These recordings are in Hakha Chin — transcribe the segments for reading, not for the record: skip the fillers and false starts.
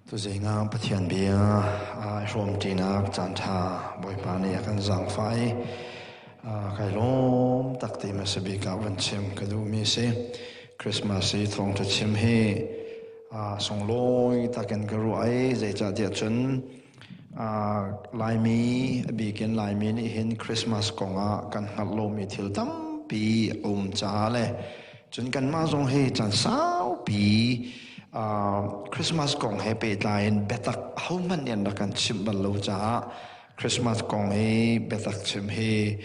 Tuzing ah Pathian bia aa hrawmṭinak caanṭha Bawipa nih a kan zaangfah i kai lawm tak ti hmasa bik ah van chim ka duhmi a si. Christmas i thawngṭha chim hi sunglawi takin ka ruah i zeicahtiah cun Laimi, a bikin Laimi nih hin Christmas kongah kan hngalh lomi thil tampi a um caah le cun kanmah zong hi caan saupi Christmas kong he pehtlai in biatak ahohmanh nih an rak kan chimh bal lo caah Christmas kong i biatak chim hi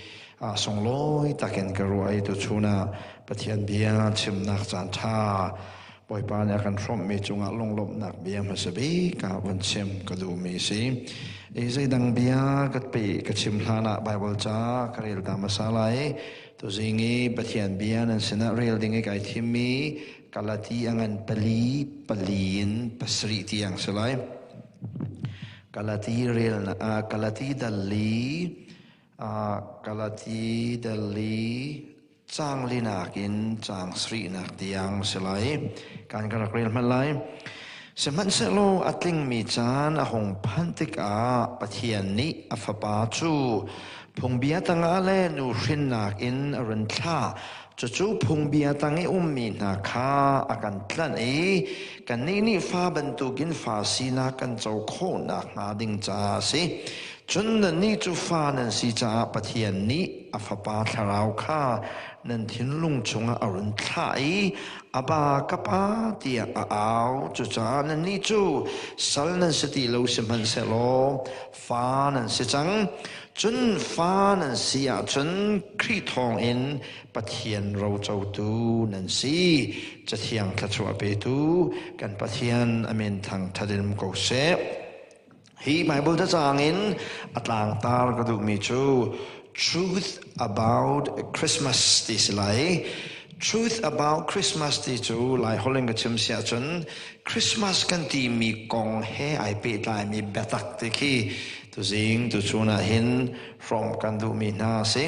sunglawi takin ka ruah i tuchun ah Pathian bia chimnak caan ṭha Bawipa nih a kan hrawmhmi cungah lunglawmhnak bia hmasa bik ah vun chim ka duhmi a si. I zeidang bia ka pe ka chim hlan ah Baibal ca ka rel ta hmasa lai. Tuzing i Pathian bia nan sinah rel ding i kai thimmi Galati a ngan pali pali in pasarih tiang si lai. Galati rel Galati dal li Galati dal li caang linak in caang sarihnak tiang si lai. Kan ka rak rel hmanh lai. Sihmanhsehlaw a tlingmi caan a hung phanh tikah Pathian nih a Fapa cu phungbia tangah le nu hrinnak in a run thlah. Cucu phungbia tang i ummi hna kha a kan tlanh i kannih nih fa bantukin fa sinak kan co khawh nakhnga ding caah a si. Cun nannih cu fa nan si caah Pathian nih a Fapa Thlarau kha nan thinlung chungah a run thlah i Abba ka Pa tiah a au. Cucaah nannih cu sal nan si ti lo sihmanhsehlaw fa nan si cang. Cun fa nan si ahcun Khrih thawngin Pathian rocotu nan si. Cathiang thluachuah petu kan Pathian a min thangṭhat in um ko seh. Hi Bible cacang in a tlangtar ka duhmi cu Truth about Christmas ti si lai. Truth about Christmas ti cu Lai holh in ka chim si ahcun Christmas kan timi kong he ai pehtlaimi biatak ti khi tuzing tuchun ah hin hrawm kan duhmi hna a si.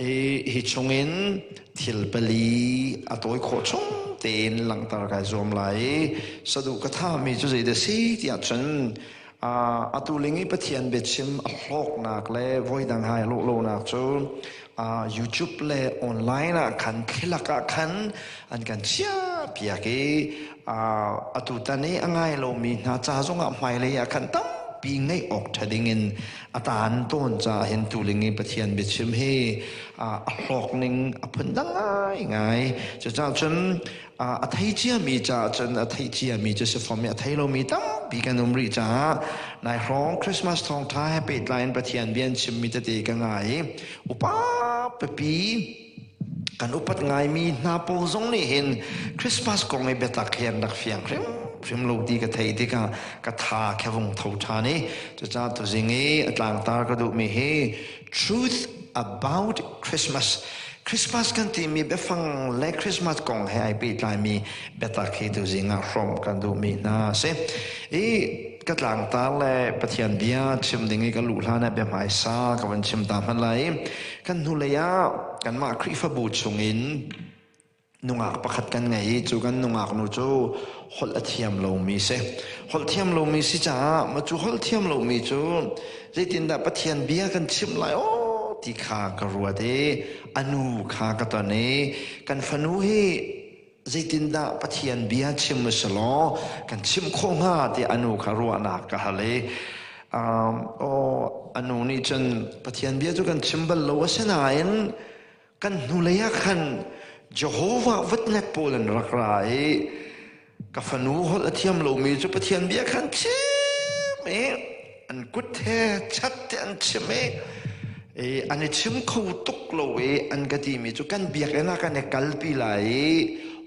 I hi chungin thil pali a tawi khawh chung tein langhter kai zuam lai i saduh ka thami cu zeidah si tiah cun atu ling i Pathian biachim a hlawknak le voidang hai lawh lonak cu YouTube le online ah khan thilak ah khan an kan chia piak i atu tan i a ngai lomi hna ca zongah hmailei ah khan tampi ngeih awk ṭha dingin a taan tawn caah hin tuling i Pathian biachim hi a hlawk ning a phundang ngaingai. Cucaah cun a thei ciami caah cun a thei ciami cu si fom i a thei lomi tampi kan um rih caah nai hrawng Christmas thawngṭha he pehtlai in Pathian bia an chimmi tete ka ngai i upa pipi kan upat ngaimi hna pawl zong nih hin Christmas kong i biatak hi an rak fiang hrimhrim lo ti ka theih tikah ka tha khe vung tho ṭhan i cucaah tuzing i a tlangtar ka duhmi hi truth about Christmas. Christmas kan timi biafang le Christmas kong he ai pehtlaimi biatak hi tuzing ah hrawm kan duhmi hna a si. I ka tlangtar le Pathian bia chim ding i ka luh hlan ah bia hmaisa ka van chim ta hmanh lai. Kan hnulei ah kanmah Khrihfabu chungin nungak pakhat kan ngei i cu kan nungak nu cu holh a thiam lomi si. Holh thiam lomi si caah ma cu holh thiam lomi cu zeitindah Pathian bia kan chimh lai aw ti kha ka ruat i a nu kha ka ton i kan fanu hi zeitindah Pathian bia chim u law kan chimh khawh hnga ti a nu kha ruahnak ka hal i aw a nu nih cun Pathian bia cu kan chim bal lo asinain kan hnulei ah khan Jehovah witness pawl an rak ra i ka fanu holh a thiam lomi cu Pathian bia khan chim i an kut he chat te an chim i an i chim kho tuk lo i an ka timi cu kan biakinn ah kan i kalpi lai i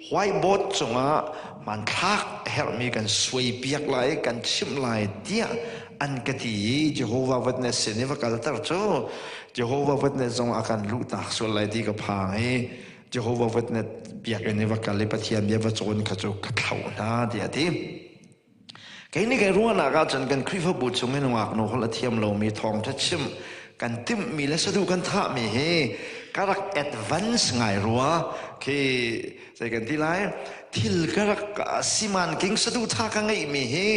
whiteboard cungah hmanthlak a herhmi kan suai piak lai kan chimh lai tiah an ka ti i Jehovah Witness sin i va kalter cu Jehovah Witness zong a kan luhtak sual lai ti ka phang i Jehovah Witness biakinn i va kal i Pathian bia va cawn kha cu ka thlauh hna tiah a ti. Kei nih kai ruahnak ahcun kan Khrihfabu chung i nungaknu holh a thiam lomi thawngṭha chim kan timhmi le saduh kan thahmi hi ka rak advance ngai rua khi zei kan ti lai thil ka rak siman king saduh tha ka ngeihmi hi.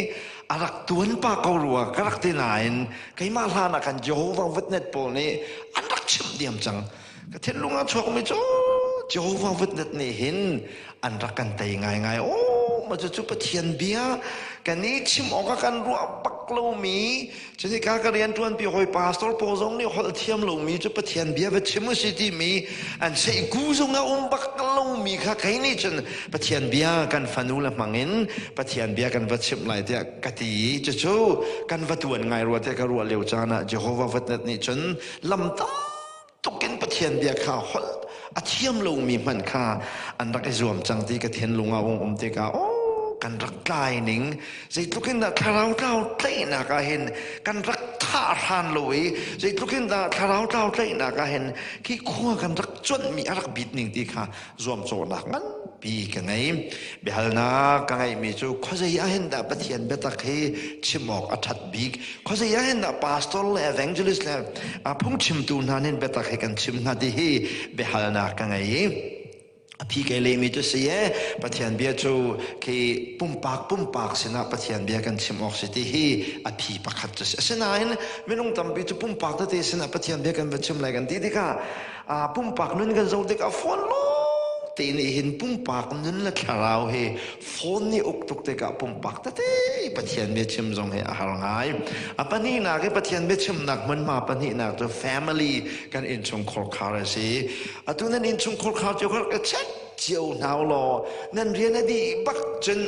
a rak tuan pa ko rua ka rak ti nain keimah hlan ah khan Jehovah Witness pawl nih an rak chimh diam cang. Ka thinlung ah chuakmi cu Jehovah Witness nih hin an rak kan tei ngaingai. Oh, ma cu Pathian bia kan i chim awk ah kan ruah bak lomi cunika ka rian ṭuanpi hawi pastor pawl zong nih holh thiam lomi cu Pathian bia va chim u si timi an seiku zong a um bak lomi kha kei nih cun Pathian bia kan fanu le hmangin Pathian bia kan va chimh lai tiah ka ti i cucu kan va tuan ngai rua tiah ka ruah lio caan ah Jehovah Witness nih cun lam tam tukin Pathian bia kha holh a thiam lomi hmanh kha an rak i zuam cang ti ka thinlung ah um um tikah oh kan rak tlai ning zeitluk in dah thlarau tlau tlaihnak ah hin kan rak thah hran lo i zeitluk in dah thlarau tlau tlaihnak ah hin khi khua kan rak cuanhmi a rak bit ning ti kha zuamcawhnak nganpi ka ngei. Biahalnak ka ngeihmi cu khuazei ah hin dah Pathian biatak hi chim awk a ṭhat bik? Khuazei ah hin dah pastor le evangelist le phungchimtu hna nih biatak hi kan chim hna ti hi biahalnak ka ngei. A phi kei lehmi cu si e Pathian bia cu khi pumpak pumpak sinah Pathian bia kan chim awk si ti hi a phi pakhat cu si. Asinain minung tampi cu pumpak tete sinah Pathian bia kan va chim lai kan ti tikah pumpak nun kan zoh tikah phone lawng te nih hin pumpak nun le thlarau hi phone nih uk tuk tikah pumpak tete Pathian bia chim zong hi a har ngai. A pahnihnak hi Pathian bia chimnak hmunhma pahnihnak cu family kan innchungkhar khar a si. Atu nan innchungkhar khar cio ka check cio hna law nan rian a dih bak cun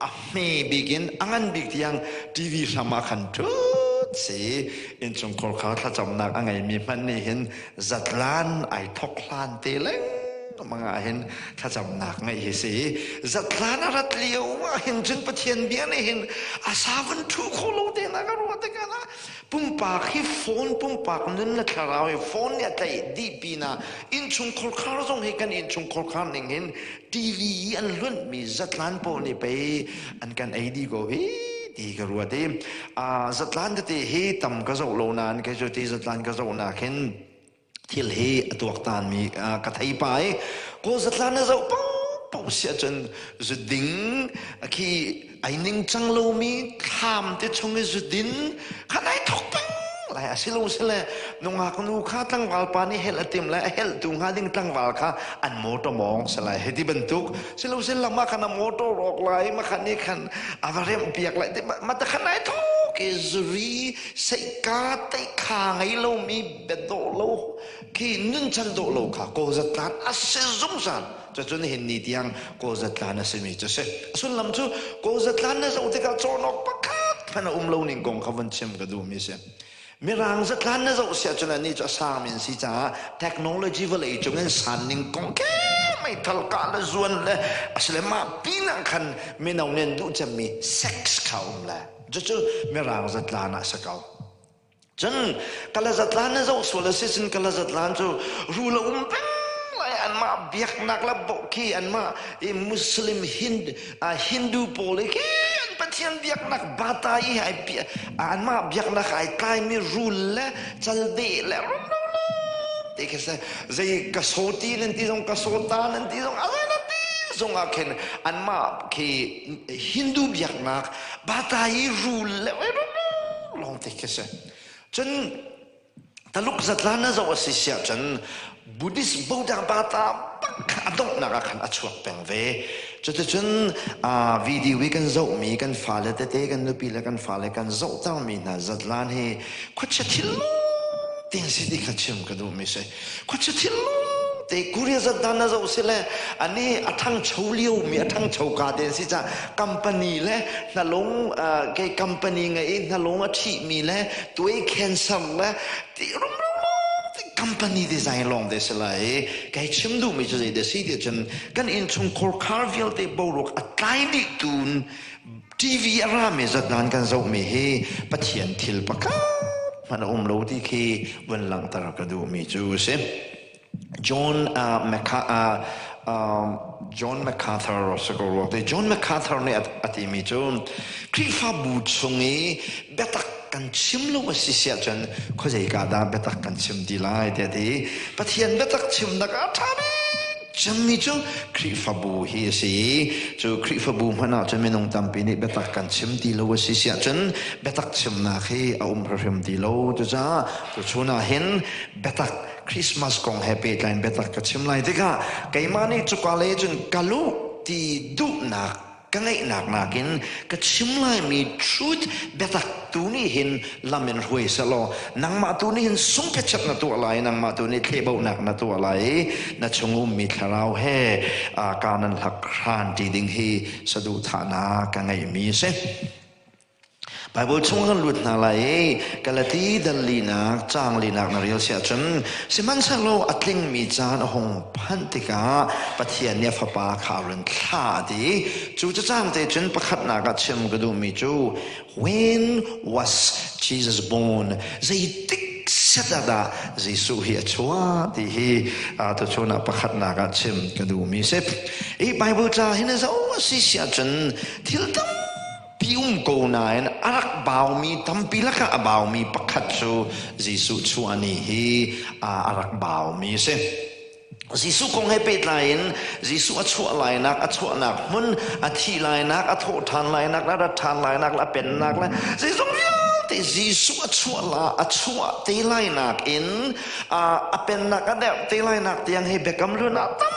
a hme bik in a ngan bik tiang TV hram ah khan ṭhut si innchungkhar kha thlacamnak a ngeimi hmanh nih hin zatlan ai thok hlan te lengmang ah hin thlacamnak ngeih hi si zatlan a rat lio ah hin cun Pathian bia nih hin a sa van ṭhu kho lo te na ka ruah tikah na pumpak hi phone pumpak nun le thlarau hi phone nih a tlaih dih pinah innchungkhar khar zong hi kan innchungkhar khar ning hin TV i an hlunhmi zatlan pawl nih pei an kan ei dih ko hi ti ka ruat i zatlan tete hi tam ka zoh lo nain kei cu ti zatlan ka zoh nak hin thil hi a tuaktan mi ka thei pa i kawl zatlan na zoh paoh si ahcun zuding khi ai ningcang lomi thlam te chung i zudin kha nai thok peng lai a si lo sile nungak nu kha tlangval pa nih helh a tim lai a helhtu hnga ding tlangval kha an motor mawng si lai hiti bantuk silo sil lam ah khan a motor rawk lai ma khan nih khan a va remh piak lai ma ta khan ai thok i zuri seika teikha ngei lomi bedawh lo khi nunchan dawh lo kha kaw zatlan a si zungzal Cucun nihin ni tiang Kawl zatlan a simi cu si. A sullam cu Kawl zatlan na zoh tikah cawnawk pakhat hmanh a um lo ning kong kha vun chim ka duhmi si. Mirang zatlan na zoh si ahcun anih cu a sangmi an si caah technology vawlei cung in san ning kong ke meithal kah le zuan le asile mah pinah khan mino nih an duh cemmi sex kha um le cucu mirang zatlan ah si ko. Cun kala zatlan na zoh sual a si cun kala zatlan cu rul a um peng lai anmah biaknak le khi anmah i Muslim Hind, Hindu pawl i khi an pathian biaknak bata i ai anmah biaknak ai tlaimi rul le caldeh le rumro ti khi se zei ka soti nan ti zong ka sota nan ti zong alai nan ti zong ah khin anmah khi Hindu biaknak bata i rul le lawng te khi si. Cun Taluk zatlan na zoh a si siah cun Buddhist Buddha bata bak a donghnak ah khan a chuak peng ve. Cuticun video i kan zohmi kan fale tete kan nupi le kan fale kan zohtermi hna zatlan hi khuachia thil tin si ti kha chim ka duhmi si. Khuachia thil te Korea zatdan na zoh si le ani a ṭhangcho lio mi a ṭhangcho ka te si ca company le hnalung ke company ngei hnalung a ṭhi mi le tuai cancer le ti rumro company design lawng te si lai kai chim duh mi cu zei de si ti cun kan innchung khar vialte boruak a tlai dih tun TV a rami zatdan kan zohmi hi Pathian thil pakhat hmanh a um lo ti khi vun langhter ka duhmi cu a si. John uh, MacA- uh, um, John MacArthur si ko rua te John MacArthur nih a timi cu Khrihfabu chung i biatak kan chim lo a si siah cun khuazei ka dah biatak kan chim ti lai tiah ti Pathian biatak chimnak ah ṭha bik. cemmi cu Khrihfabu hi a si. Cu Khrihfabu hmanh ah cun minung tampi nih biatak kan chim ti lo a si siah cun biatak chimnak hi a um hrimhrim ti lo. Cucaah tuchun ah hin biatak Christmas kong he pehtlai in biatak ka chim lai tikah keimah nih cuka lei cun ka luh ti duhnak ka ngeihnak nakin ka chim laimi truth biatak tu nih hin lam in hruai selaw nangmah tu nih hin sungpechat na tuah lai, nangmah tu nih thlehbohnak na tuah lai i na chung ummi thlarau he ka nan hlak hran ti ding hi saduhthahnak ka ngeihmi a si. Bible chung kan lut hna lai i Galati dal linak caang linak na rel siah cun sihmanhsehlaw a tlingmi caan a hung phanh tikah Pathian nih a fapa kha a run thlah a ti. Cu cacang te cun pakhatnak ah chim ka duhmi cu when was Jesus born? Zeitik set ah dah Jesuh hi a chuah ti hi tuchun ah pakhatnak ah chim ka duhmi si. Hi Bible ca hin a zoh a si siah cun thil tam Ti um ko nain a rak baumi tampi lakah a baumi pakhat cu Jesuh chuah ni hi a rak baumi a si. Jesuh kong he pehtlai in Jesuh a chuah lainak, a chuahnak hmun, a thih lainak, a thawh ṭhan lainak, a rat ṭhan lainak, a pennak le zeizong vialte Jesuh a chuah la, a chuah te lainak in a pennak a derh te lainak tiang hi biakam hlun ah tam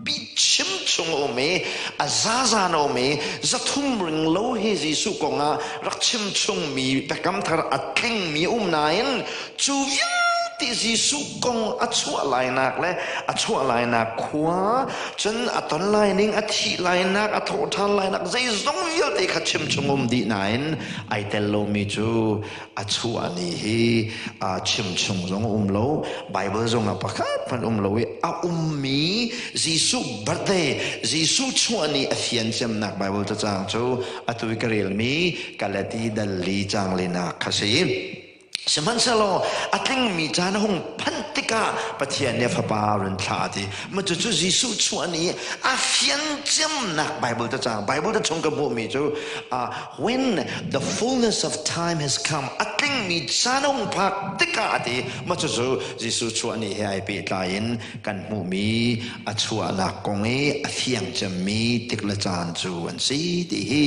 tampi chim chung a um i a zazan a um i 300 ring lo hi Jesuh kong ah rak chim chungmi biakam thar a tlingmi a um nain cu vialte Jesuh kong a chuah lainak le a chuah lainak khua cun a ton lai ning a thih lainak a thawh ṭhan lainak zeizong vialte kha chim chung um dih nain ai tel lomi cu a chuah ni hi chim chung zong um lo. Bible zong ah pakhat hmanh um lo i a ummi Jesuh birthday, Jesuh chuah ni a fian cemnak Bible cacang cu atu i ka relmi Galati dal li cang linak kha si. Sihmanhsehlaw a tlingmi caan a hung phanh tikah Pathian nih a fapa run thlah ti. Ma cucu Jesuh chuah ni a fian cemnak Bible cacang, Bible ca chung ka hmuhmi cu when the fullness of time has come, a tlingmi caan a hung phak tikah a ti. Mah cucu Jesuh chuah ni he ai pehtlai in kan hmuhmi a chuahnak kong i a fiang cemmi tik le caan cu an si ti hi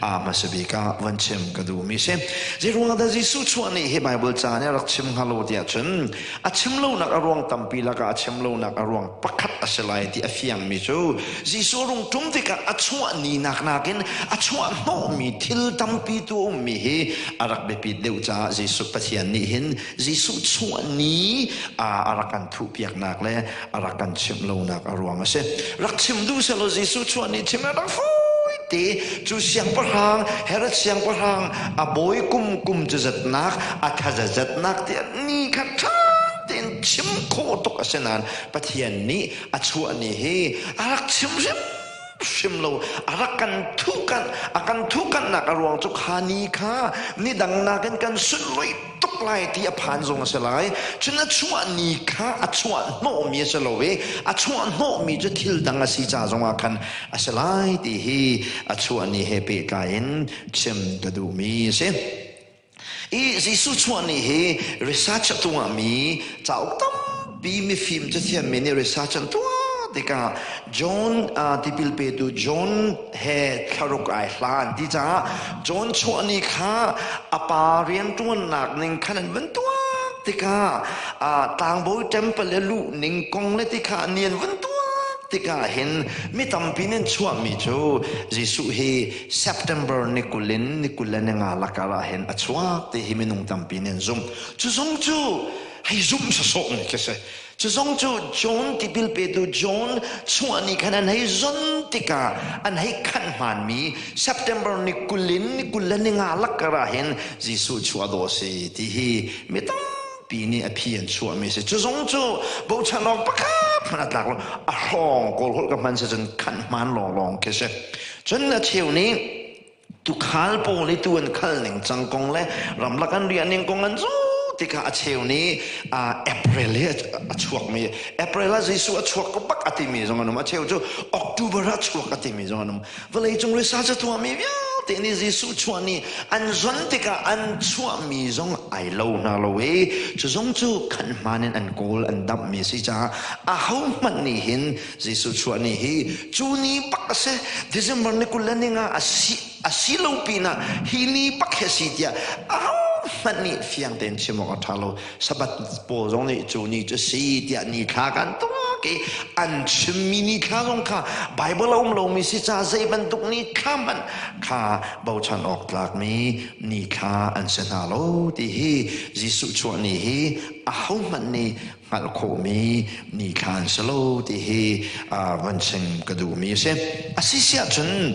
a hmasa bik ah van chim ka duhmi si. Zeiruang dah Jesuh chuah ni hi Bible ca nih a rak chim hnga lo tiah cun a chim lonak a ruang tampi lakah a chim lonak a ruang pakhat a si lai ti a fiangmi cu Jesuh rung ṭum tikah a chuah ni nak nakin a chuah hnawhmi thil tampi tu a ummi hi a rak biapit deuh caah Jesuh Pathian nih hin Jesuh chuah ni a rak kan thuhpiaknak le a rak kan chimh lonak a ruang a si. Rak chim duh sehlaw Jesuh chuah ni chim a rak fawi te cu siangpahrang Herod siangpahrang a bawi kum kum cu zatnak a thazazatnak tiah ni kha ṭha tein chim khawh tuk a si nain Pathian nih a chuah ni hi a rak chim hrimhrim lo. A rak kan thuhkanh, a kan thuhkanhnak a ruang cu kha ni kha ni dang nakin kan sunlawih tuk lai ti a phan zong a si lai. Cun a chuah ni kha a chuah hnawhmi a si lo i a chuah hnawhmi cu thil dang a si ca zongah khan a si lai ti hi a chuah ni he pehtlai in chim ka duhmi a si. I Jesuh chuah ni hi research a tuahmi cauk tampi mifim cathiammi nih research an tuah tikah John tipil petu John he thlaruk ai hlan ti caah John chuah ni kha a pa rianṭuannak ning khan an vun tuah tikah tlangbawi temple le luh ning kong le ti kha ni an vun tuah tikah hin mi tampi nih an chuahmi cu Jesuh hi September ni 20 in ni 25 lakar ah hin a chuak ti hi minung tampi nih an zumh. Cu zong cu hei zumh sawsawh mi khi si. Cu zong cu John tipil petu John chuah ni khan an hei zon tikah an hei khanh hmaanmi September ni 20 in ni 25 lakar ah hin Jesuh chuah dawh si ti hi mi tampi nih a phi an chuahmi si. Cu zong cu bochan awk pakhat hmanh a tlak lo. A hrawng kawl holh ka hman si cun khanh hmaan lawnglawng khi si. Cun a cheu nih tukhal pawl i tu an khal ning cang kong le ramlak an riah ning kong an zoh tikah a cheu nih April hi a chuakmi April ah Jesuh a chuak ko bak a timi zong an um. A cheu cu October ah chuak a timi zong an um. Vawleicung research a tuahmi vialte. vialte nih Jesuh chuah ni an zon tikah an chuahmi zong ai lo hna lo i cu zong cu khan hmaan in an kawl an damhmi a si caah ahohmanh nih hin Jesuh chuah ni hi cu ni bak a si. December ni 25 a si a si lo pinah hi ni bak hi a si tiah ahohmanh nih fiang tein chim awk a ṭha lo. Sabbath pawl zong nih cu ni cu si tiah ni thla kan tuak i an chimmi ni thla zong kha Bible a um lomi si ca zei bantuk ni thla hmanh kha bochan awk tlakmi ni thla an si hna lo ti hi Jesuh chuah ni hi ahohmanh nih hngalh khawhmi ni thla an si lo ti hi van chim ka duhmi a si. A si siah cun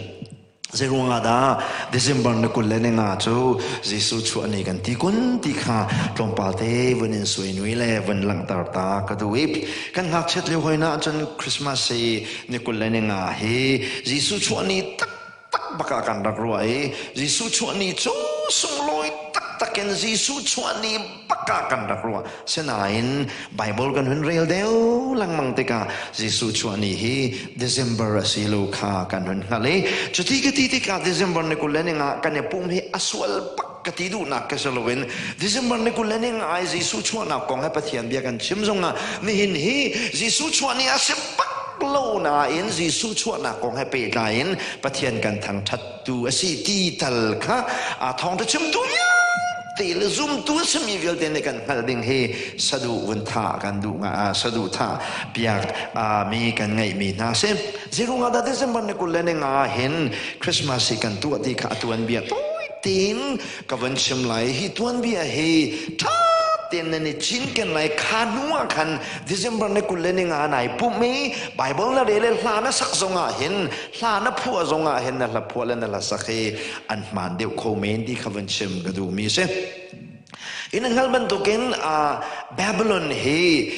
Zeiruangah dah December ni 25 cu Jesuh chuah ni kan ti kun ti kha tlawmpal te vun in suinui le vun langhter ta ka duh i kan ngakchiat lio hoi na ahcun Christmas hi ni 25 hi Jesuh chuah ni taktak bak ah kan rak ruah i Jesuh chuah ni cu sunglawi taktak in Jesuh chuah ni bak ah kan rak ruah. Sinain Bible kan hun rel deuh lengmang tikah Jesuh chuah ni hi December a si lo kha kan hun hngalh i cuti ka ti tikah December ni 25 kan i pum hi a sual bak ka ti duhnak ka si loin December ni 25 ai Jesuh chuahnak kong he Pathian bia kan chim zongah nihin hi Jesuh chuah ni a si bak lo nain Jesuh chuahnak kong he pehtlai in Pathian kan thangṭhat tu a si ti tal kha a thawngṭha chimtu vialte le zumtu a simi vialte nih kan hngalh ding hi saduh vun tha kan duh nga saduh tha piak mi kan ngeihmi hna si zirung ah dah December ni 25 hin Christmas hi kan tuah ti kha a tuanbia tawi tein ka van chim lai. Hi tuanbia hi ṭha tein nan i cinken lai. Kha hnu ah khan December ni 25 nai pumh i Bible na rel i hla na sak zong ah hin, hla na phuah zong ah hin, na hla phuah le na hla sak hi an hmaan deuh kho men ti kha van chim ka duhmi a si. In hngal bantukin Babylon hi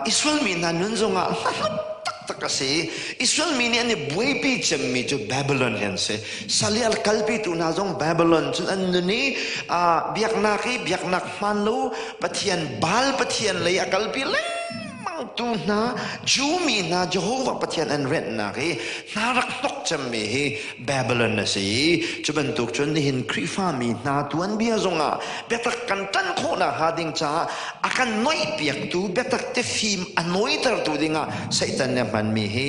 Israel mi hna nun zongah hnahnok taktak a si. Israel mi nih an i buaipi cemmi cu Babylon hi an si. Salial kalpitu hna zong Babylon cun an nun i biaknak i biaknak hmaan lo Pathian Baal Pathian lei a kalpi lengmang tu hna Jew mi hna Jehovah Pathian an renhnak hi hna rak hnok cemmi hi Babylon a si i cu bantuk cun nihin Khrihfa mi hna tuanbia zongah biatak kan ṭan khawhnak hnga ding caah a kan noihpiaktu biatak te fim a nawitertu dingah Satan nih a hmanmi hi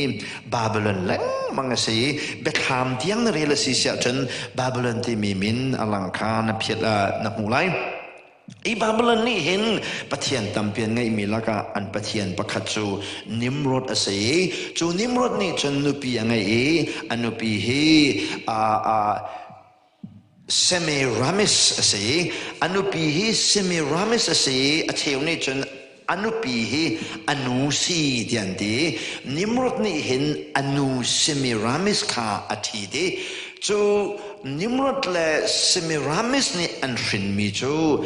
Babylon lengmang a si i biathlam tiang na rel a si siah cun Babylon timi min a lang kha na phiat na hmuh lai. Hi Babylon nih hin pathian tampi an ngeihmi lakah an pathian pakhat cu Nimrod a si i cu Nimrod nih cun nupi a ngeih i a nupi hi Semiramis a si. A nupi hi Semiramis a si i a cheu nih cun a nupi hi a nu si ti an ti. Nimrod nih hin a nu Semiramis kha a ṭhit i cu Nimrod le Semiramis nih an hrinmi cu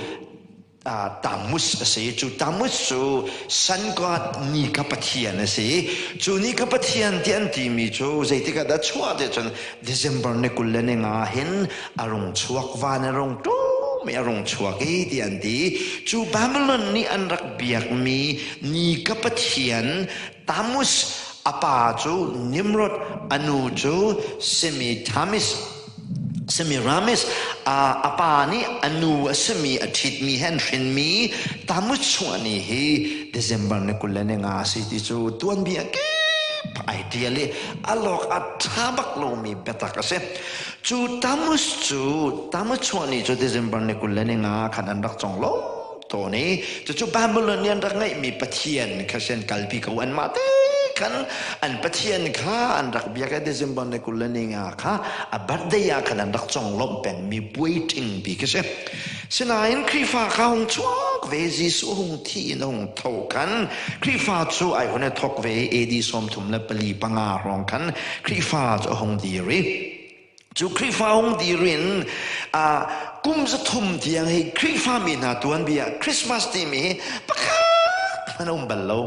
Tammuz a si. Cu Tammuz cu sun god nika pathian a si. Cu nika pathian ti an timi cu zeitik ah dah chuah ti cun December ni 25 hin a rung chuak, van a rung tum i a rung chuak i ti an ti. Cu Babylon nih an rak biakmi nika pathian Tammuz a pa cu Nimrod, a nu cu Semiramis. Semiramis a pa nih a nu a simi a ṭhitmi he an hrinmi Tammuz chuah ni hi December ni 25 a si ti cu tuanbia kip ai ṭial i a lawk a ṭha bak lomi biatak a si. Cu Tammuz cu Tammuz chuah ni cu December ni 25 khan an rak cong lo tawn i cucu Babylon nih an rak ngeihmi pathian kha si an kalpi ko. Anmah te khan an pathian kha an rak biak i December ni 25 kha a birthday ah khan an rak conglawmh pengmi puai ṭhingpi khi si. Sinain Khrihfa kha hung chuak ve, Jesuh hung thi in hung tho khan Khrihfa cu ai hun i thok ve. AD 34 panga hrawng khan Khrihfa cu a hung dir i cu Khrihfa hung dir in kum 300 tiang hi Khrihfa mi hna tuanbia Christmas timi hi pakhat hmanh a um bal lo.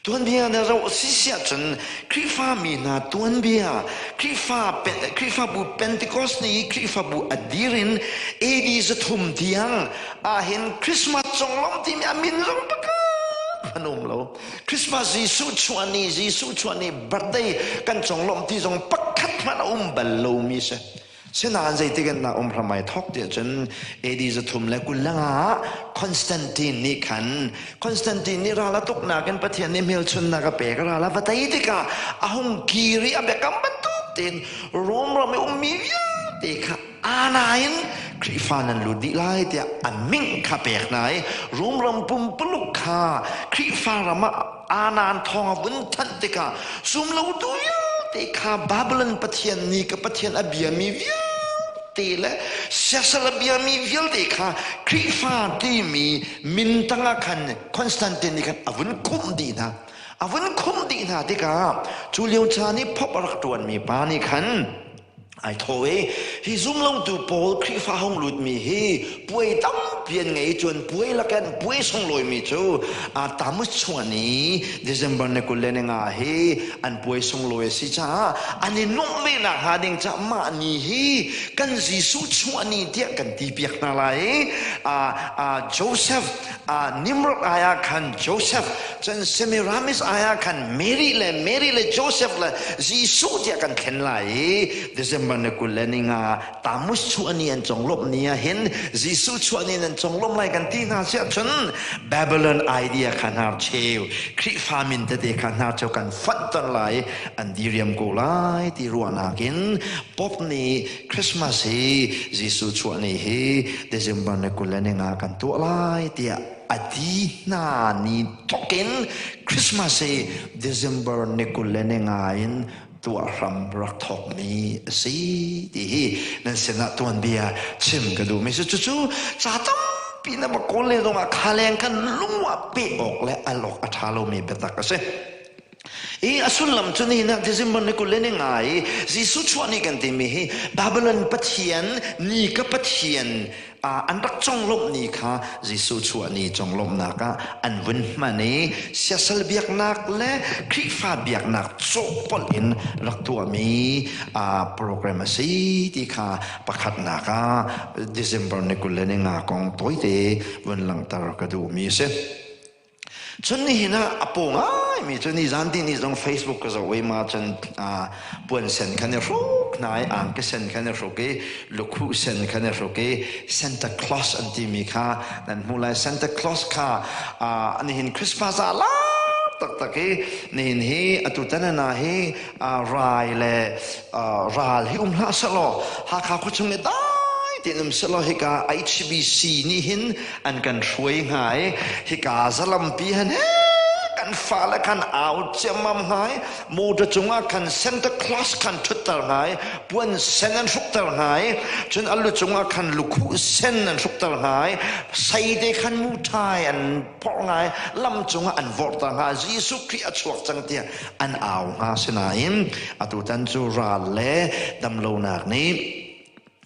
Tuanbia na zoh si siah cun Khrihfa mi hna tuanbia Khrihfa Khrihfabu Pentecost ni Khrihfabu a dir in AD 300 tiang ahhin Christmas conglawmh timi a min zong pakhat hmanh um lo. Christmas Jesuh chuah ni, Jesuh chuah ni birthday kan conglawmh ti zong pakhat hmanh a um bal lomi si. Sinain zeitik in dah um hram ai thawk tiah cun AD 325 ah Constantine nih khan Constantine nih ral a tuknak in Pathian nih hmelchunnak a pek ral a va tei tikah a hung kir i a biakam bantuk tein Rom ram i ummi vialte kha ana in Khrihfa nan lut dih lai tiah a ming kha pek hna i Rom ram pumpuluk kha Khrihfa ram ah Anan thawng a vun thanh tikah zumlotu vialte kha Babylon pathian nih ka pathian a biami vialte le siasal a biami vialte kha Khrihfa timi min tangah khan Constantine nih khan a vun khumh dih hna. A vun khumh dih hna tikah cu lio caan i phop a rak ṭuanmi pa nih khan Ai thaw i hi zumlotu pawl Khrihfa hung lutmi hi puai tampi an ngei cun puai lakin puai sunglawimi cu Tammuz chung an i December ni 25 hi an puai sunglawi a si caah an i nuamh ve nak hnga ding caah mah ni hi kan Jesuh chuah ni tiah kan ti piak hna lai i Joseph Nimrod ai ah khan Joseph cun Semiramis ai ah khan Mary le Mary le Joseph le Jesuh tiah kan thlen lai i December ni 25 Tammuz chuah ni an conglawmh ni ah hin Jesuh chuah ni nan conglawmh lai kan ti hna siah cun Babylon idea kha hnar cheu Khrihfa min tete kha hnar cheu kan fonh ton lai an diriam ko lai ti ruahnak in Pope nih Christmas hi Jesuh chuah ni hi December ni 25 kan tuah lai tiah a ti hna ni thawkin Christmas hi December ni 25 in tuah hram rak thawkmi a si ti hi nan sinah tuanbia chim ka duhmi si. Cucu ca tampi na va kawl le zongah kha leng khan lung ah peh awk le al awk a ṭha lomi biatak a si. I a sullam cu nihin ah December ni 25 i Jesuh chuah ni kan timi hi Babylon pathian ni ka pathian an rak conglawmh ni kha Jesuh chuah ni conglawmhnak ah an vun hman i siasal biaknak le Khrihfa biaknak cawhpolh in rak tuahmi program a si ti kha pakhatnak ah December ni 25 kong tawite vun langhter ka duhmi a si. Cun nihin ah a paw ngaimi cu nizan ti ni zong Facebook ka zoh i ma cun puan sen khan i hruk hna i angki sen khan i hruk i lukhuh sen khan i hruk i Santa Claus an timi kha nan hmuh lai. Santa Claus kha nihin Christmas ah lar taktak i nihin hi atutan ana hi rai le ral hi um hlah sehlaw Hakha khuachung i dai tein um sehlaw hika HBC nih hin an kan hruai hnga i hika zalampi han he kan fale khan au ciammam hnga i motor cungah khan Santa Claus khan ṭhutter hnga i puan sen an hrukter hnga i cun a lu cungah khan lukhuh sen an hrukter hnga i seite khan muṭhai an phorh hnga i lam cungah an vorhter hnga. Jesuh Khrih a chuak cang tiah an au hnga. Sinain atutan cu ral le damlonak nih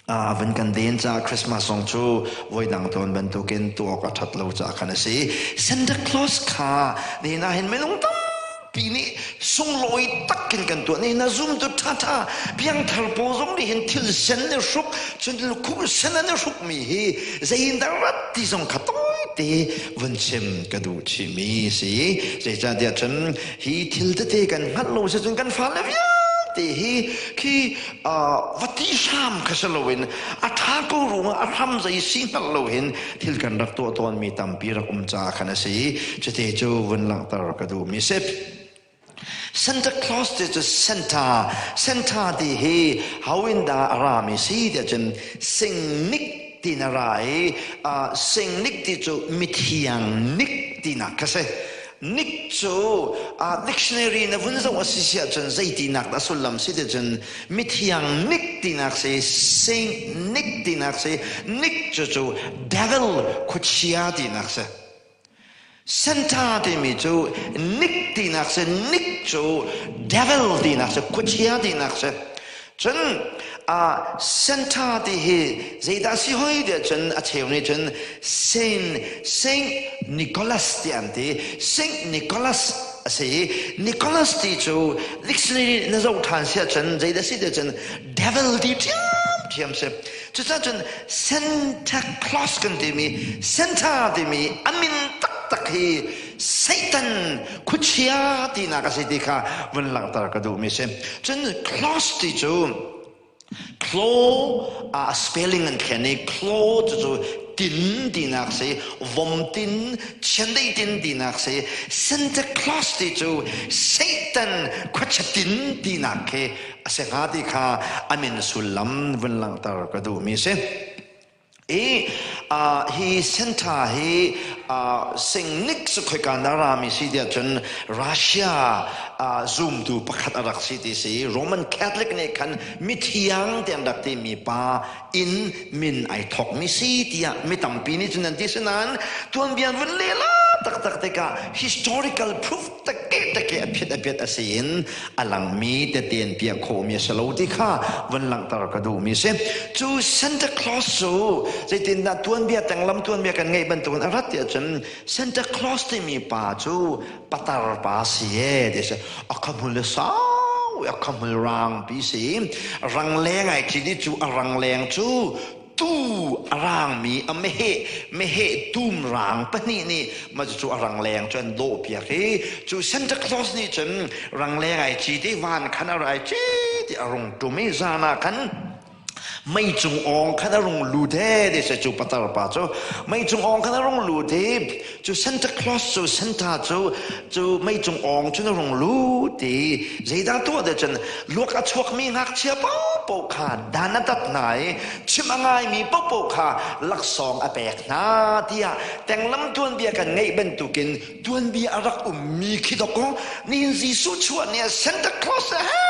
a van kan den caah Christmas zong cu voi dang tawn bantukin tuak a ṭhat lo caah khan a si. Santa Claus kha nihin ah hin minung tampi nih sunglawi takin kan tuah. Nihin ah zumtu ṭhaṭha piangthar pawl zong nih hin thil sen i hruk, cun lukhuh sen an i hrukmi hi zeiindah rat ti zong kha tawite vun chim ka duh chihmi si. Zeicahtiah cun hi thil tete kan hngalh lo si cun kan fale vialte hi khi va ti hram kha si loin a ṭha ko ruangah a hram zei si hngalh lo hin thil kan rak tuah tawnmi tampi rak um caah khan a si. Cuti cu vun langhter ka duhmi si. Santa Claus ti cu Santa Santa ti hi how in dah a rami si tiah cun singnik ti na ra i singnik ti cu mithiang nik tinak kha si. Nik cu dictionary na vun zoh a si si ahcun zeitinak dah sullam si ti cun mithiang nik tinak si, Saint Nick tinak si, Nick cu cu devil khuachia tinak si. Santa timi cu Nick tinak si, Nick cu devil tinak si, khuachia tinak si. Cun Santa ti hi zeidah si hoi tiah cun a cheu nih cun Saint Saint Nicholas ti an ti. Saint Nicholas a si i Nicholas ti cu dictionary na zoh ṭhan si ahcun zeidah si tiah cun devil ti ṭhiamṭhiam si. Cucaah cun Santa Claus kan timi Santa timi a min taktak hi Satan khuachia tinak a si ti kha vun langhter ka duhmi si. Cun Claus ti cu. Claw ah spelling an thlen i claw cucu tin tinak si, vom tin, chiandeih tin tinak si. Santa Claus ti cu Satan khuachia tin tinak khi a si hnga ti kha a min sullam vun langhter ka duhmi si. I hi Santa hi singnik cu khoika na rami si tiah cun Russia zumtu pakhat a rak si ti si. Roman Catholic nih khan mithiang tiang rak timi pa in min ai thawkmi si tiah mi tampi nih cun an ti. Sinain tuanbia vun lela taktak tikah historical proof take take a phiat a piat a si in a langmi tete an piah khawhmi a si lo ti kha vun langhter ka duhmi si. Cu Santa Claus cu zeitindah tuanbia tenglam tuanbia kan ngeih bantukin a rat tiah cun Santa Claus timi pa cu patar pa si e ti si. A khamhmul le sau a khamhmul rang pi si. Rangleng ai cit i cu a rangleng cu tuu a rangmi a meheh meheh tum rang pahnih nih mah cu a rangleng cu an dawh piak i cu Santa Claus nih cun rangleng ai cit i van khan a rai cit i a rung tum i zan ah khan mei cung awng khan a rung lut he ti si cu patar pa cu mei cung awng khan a rung lut i cu Santa Claus cu Santa cu cu mei cung awng cun a rung lut i zeidah tuah te cun luak a chuakmi ngakchia paohpaoh kha dan a tat hna i chim a ngaimi paohpaoh kha laksawng a pek hna tiah tenglam tuanbia kan ngeih bantukin tuanbia a rak ummi khi dawkaw nihin Jesuh chuah ni ah Santa Claus he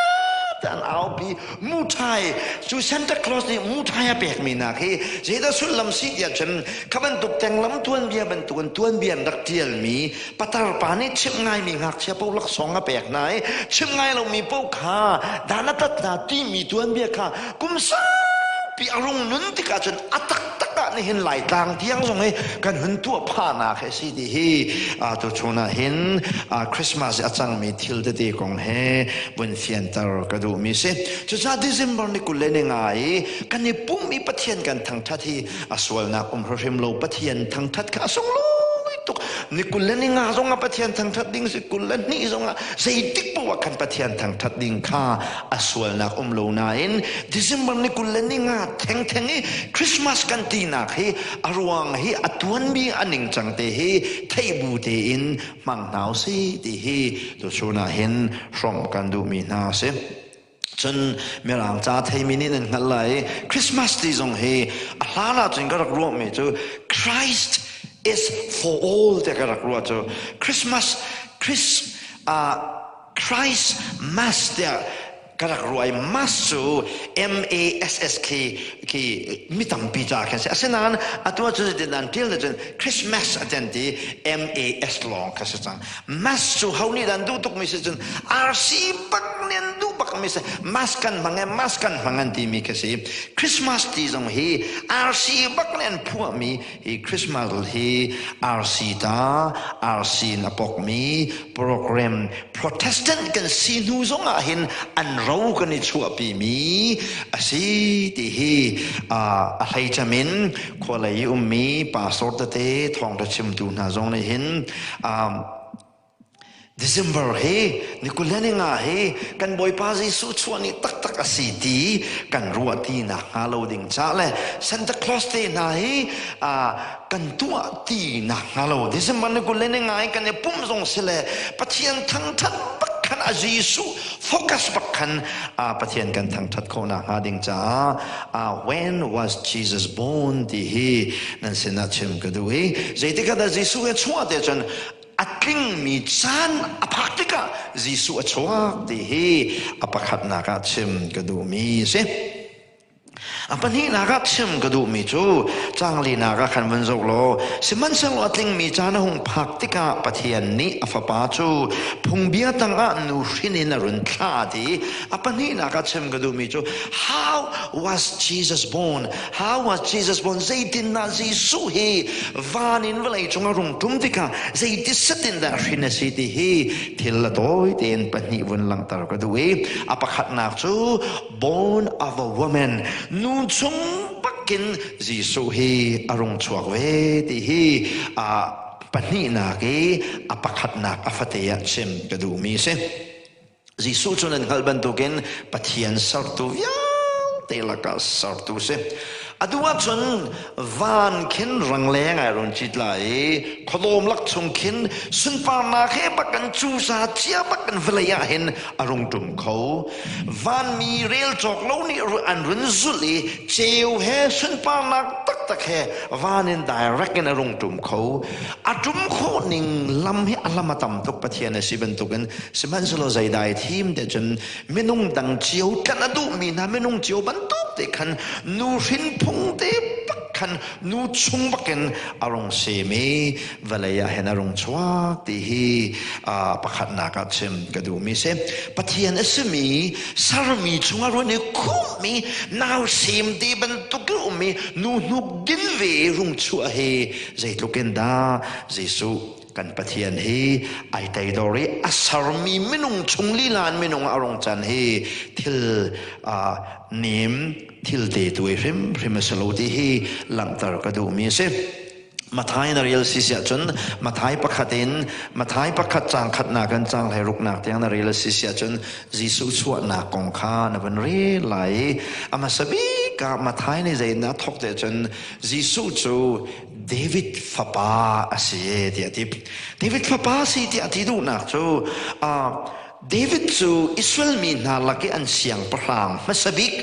an aupi muthai cu Santa Claus nih muthai a pekmi nak hi zeidah sullam si tiah cun kha bantuk tenglam tuanbia bantukin tuanbia an rak ṭialmi patar pa nih chimh ngaimi ngakchia paoh laksawng a pek hna i chimh ngai lomi paoh kha dan a tat hna timi tuanbia kha kum saupi a rung nun tikah cun a taktak ah nihin Laitlang tiang zong hi kan hun tuah phahnak hi si ti hi tuchun ah hin Christmas a cangmi thil tete kong he vun fianter ka duhmi si. Cucaah December ni 25 i kan i pumh i Pathian kan thangṭhat hi a sualnak um hrimhrim lo Pathian thangṭhat kha a sunglawi tuk. Ni 25 zong ah Pathian thangṭhat ding si, 22 zong ah zeitik paoh ah khan Pathian thangṭhat ding kha a sualnak um lo nain December ni 25 thengtheng i Christmas kan tinak hi a ruang hi a tuanmi a ningcang te hi theih bu tein hmang hna usih ti hi tuchun ah hin hrawmh kan duhmi hna a si. Cun Mirang ca theimi nih nan hngalh lai i Christmas ti zong hi a hlan ahcun ka rak ruahmi cu Christ is for all tiah ka rak ruah cu Christmas Chris uh, Christ Mass tiah ka rak ruah i mass cu M-A-S-S khi khi mi tampi ca khan si. Asinain atu ahcun zeitin an ṭial cun Christmas a ten ti M-A-S lawng kha si cang. Mass cu ho nih dah an duh tukmi si cun RC bak nih an duh bakmi si. Mass kan hmang e mass kan hmang an timi kha si. Christmas ti zong hi RC bak nih an phuahmi hi Christmas hi RC ta RC in a pokmi program Protestant kan si hnu zong ah hin an ro kan i chuahpi mi a si ti hi a hlei cem in khualei i ummi pastor tete thawngtha chimtu hna zong nih hin December hi ni 25 hi kan Bawipa Jesuh chuah ni taktak a si ti kan ruah ti nak hnga lo ding ca le Santa Claus te hna hi kan tuah ti nak hnga lo December ni 25 hi kan i pumh zong si le Pathian thangthat bak khan a Jesuh focus bak khan Pathian kan thangthat khawh nak hnga ding caah when was Jesus born ti hi nan sinah chim ka duh i zeitik ah dah Jesuh hi chuah te cun a tlingmi caan a phak tikah Jesuh a chuak ti hi a pakhatnak ah chim ka duhmi a si. A pahnihnak ah chim ka duhmi cu canglinak ah khan vun zoh law sihmanhsehlaw a tlingmi caan a hung phak tikah Pathian nih a fapa cu phungbia tangah nu hrin in a run thlah ti a pahnihnak ah chim ka duhmi cu how was Jesus born How was Jesus born? Zeitindah Jesuh hi van in vawlei cung a rung ṭum tikah zeiti set in dah hrin a si ti hi thil a tawi tein pahnih vun langhter ka duh i a pakhatnak cu born of a woman nu chung bakin Jesuh hi a rung chuak ve ti hi a pahnihnak i a pakhatnak a fate ah chim ka duhmi a si. Jesuh cu nan hngalh bantukin Pathian sertu vialte. vialte lakah sertu si. Atu ahcun van khin rangleng ai run cit lai i khuadawm lak chung khin sunparnak he bak kan cusa cia bak kan vawlei ah hin a rung ṭum kho. Vanmi rel cawk lo nih an run zulh i ceu he sunparnak taktak he van in direct in a rung ṭum kho. A ṭum khawh ning lam hi a lam a tam tuk Pathian a si bantukin sihmanhsehlaw zeidai thim te cun minung dang cio tlanh a duhmi hna minung cio bantuk te khan nu hrin phung te bak khan nu chung bakin a rung sem i vawlei ah hin a rung chuak ti hi pakhatnak ah chim ka duhmi si. Pathian a simi sermi chungah ruan i khummi nausem te bantuk in ummi nu hnuk din ve rung chuah hi zeitluk in dah Jesuh kan Pathian hi ai teidor i a sermi minung chung lila in minung a rung can hi thil nim thil te tu hrimhrim a si lo ti hi langhter ka duhmi a si. Mathai na rel si siah cun Mathai pakhat in Mathai pakhat caang khatnak in caang hleiruknak tiang na rel si siah cun Jesuh chuahnak kong kha na van rel lai i a hmasa bik ah Mathai nih zeitindah a thawk te cun Jesuh cu David fapa a si tiah a ti. David fapa si tiah a ti duhnak cu David cu Israel mi hna lak i an siangpahrang hmasa bik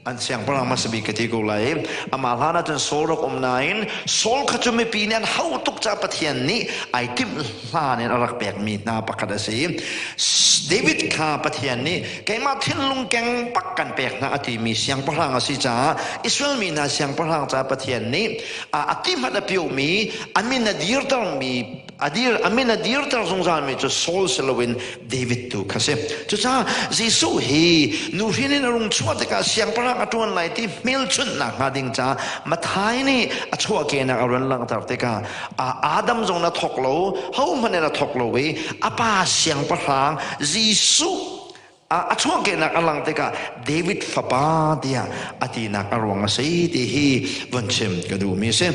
an siangpahrang hmasa bik ka ti ko lai. Amah hlan ahcun Saul rak um nain Saul kha cu mipi nih an hau tuk caah Pathian nih ai timh hlan in a rak pekmi hna pakhat a si. David kha Pathian nih keimah thinlung keng bak kan pek hna a timi siangpahrang a si caah Israel mi hna siangpahrang caah Pathian nih a ti hmanh a piomi a min a dirtermi a dir a min a dirter zungzalmi cu Saul si loin David tu kha si. Cucaah Jesuh hi nuhrin in a rung chuah tikah siangpahrang a ṭuan lai ti hmelchunhnak hnga ding caah Mathai nih a chuahkehnak a run langhter tikah Adam zong na thawk lo, hohmanh in a thawk lo i a pa siangpahrang Jesuh a chuahkehnak a lang tikah David fapa tiah a tinak a ruang a si ti hi von chim ka duhmi a si.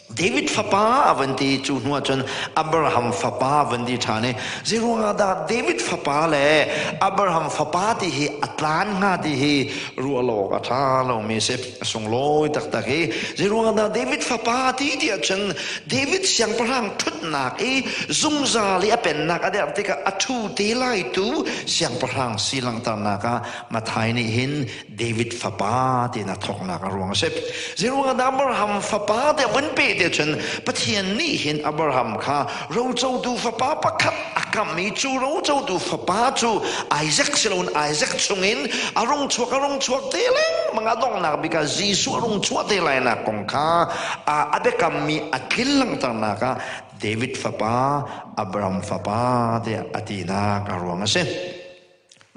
David fapa a van ti cu hnu ahcun Abraham fapa a van ti ṭhan i zeiruangah dah David fapa le Abraham fapa ti hi a tlan hnga ti hi ruah lo awk a ṭha lomi a si. A sunglawi taktak i zeiruangah dah David fapa ti ti ahcun David siangpahrang ṭhutnak i zungzal i a pennak a derh tikah a ṭhu te lai tu siangpahrang si langhternak ah Mathai nih hin David fapa tiin a thawknak a ruang a si. Zeiruangah dah Abraham fapa te vun pe te cun Pathian nih hin Abraham kha rocotu fapa pakhat a kamh i cu rocotu fapa cu Isaac si loin Isaac chungin a rung chuak a rung chuak te lengmang a donghnak bik ah Jesuh a rung chuah te lainak kong kha a biakammi a tlin langhternak ah David fapa Abraham fapa tiah a tinak a ruang a si.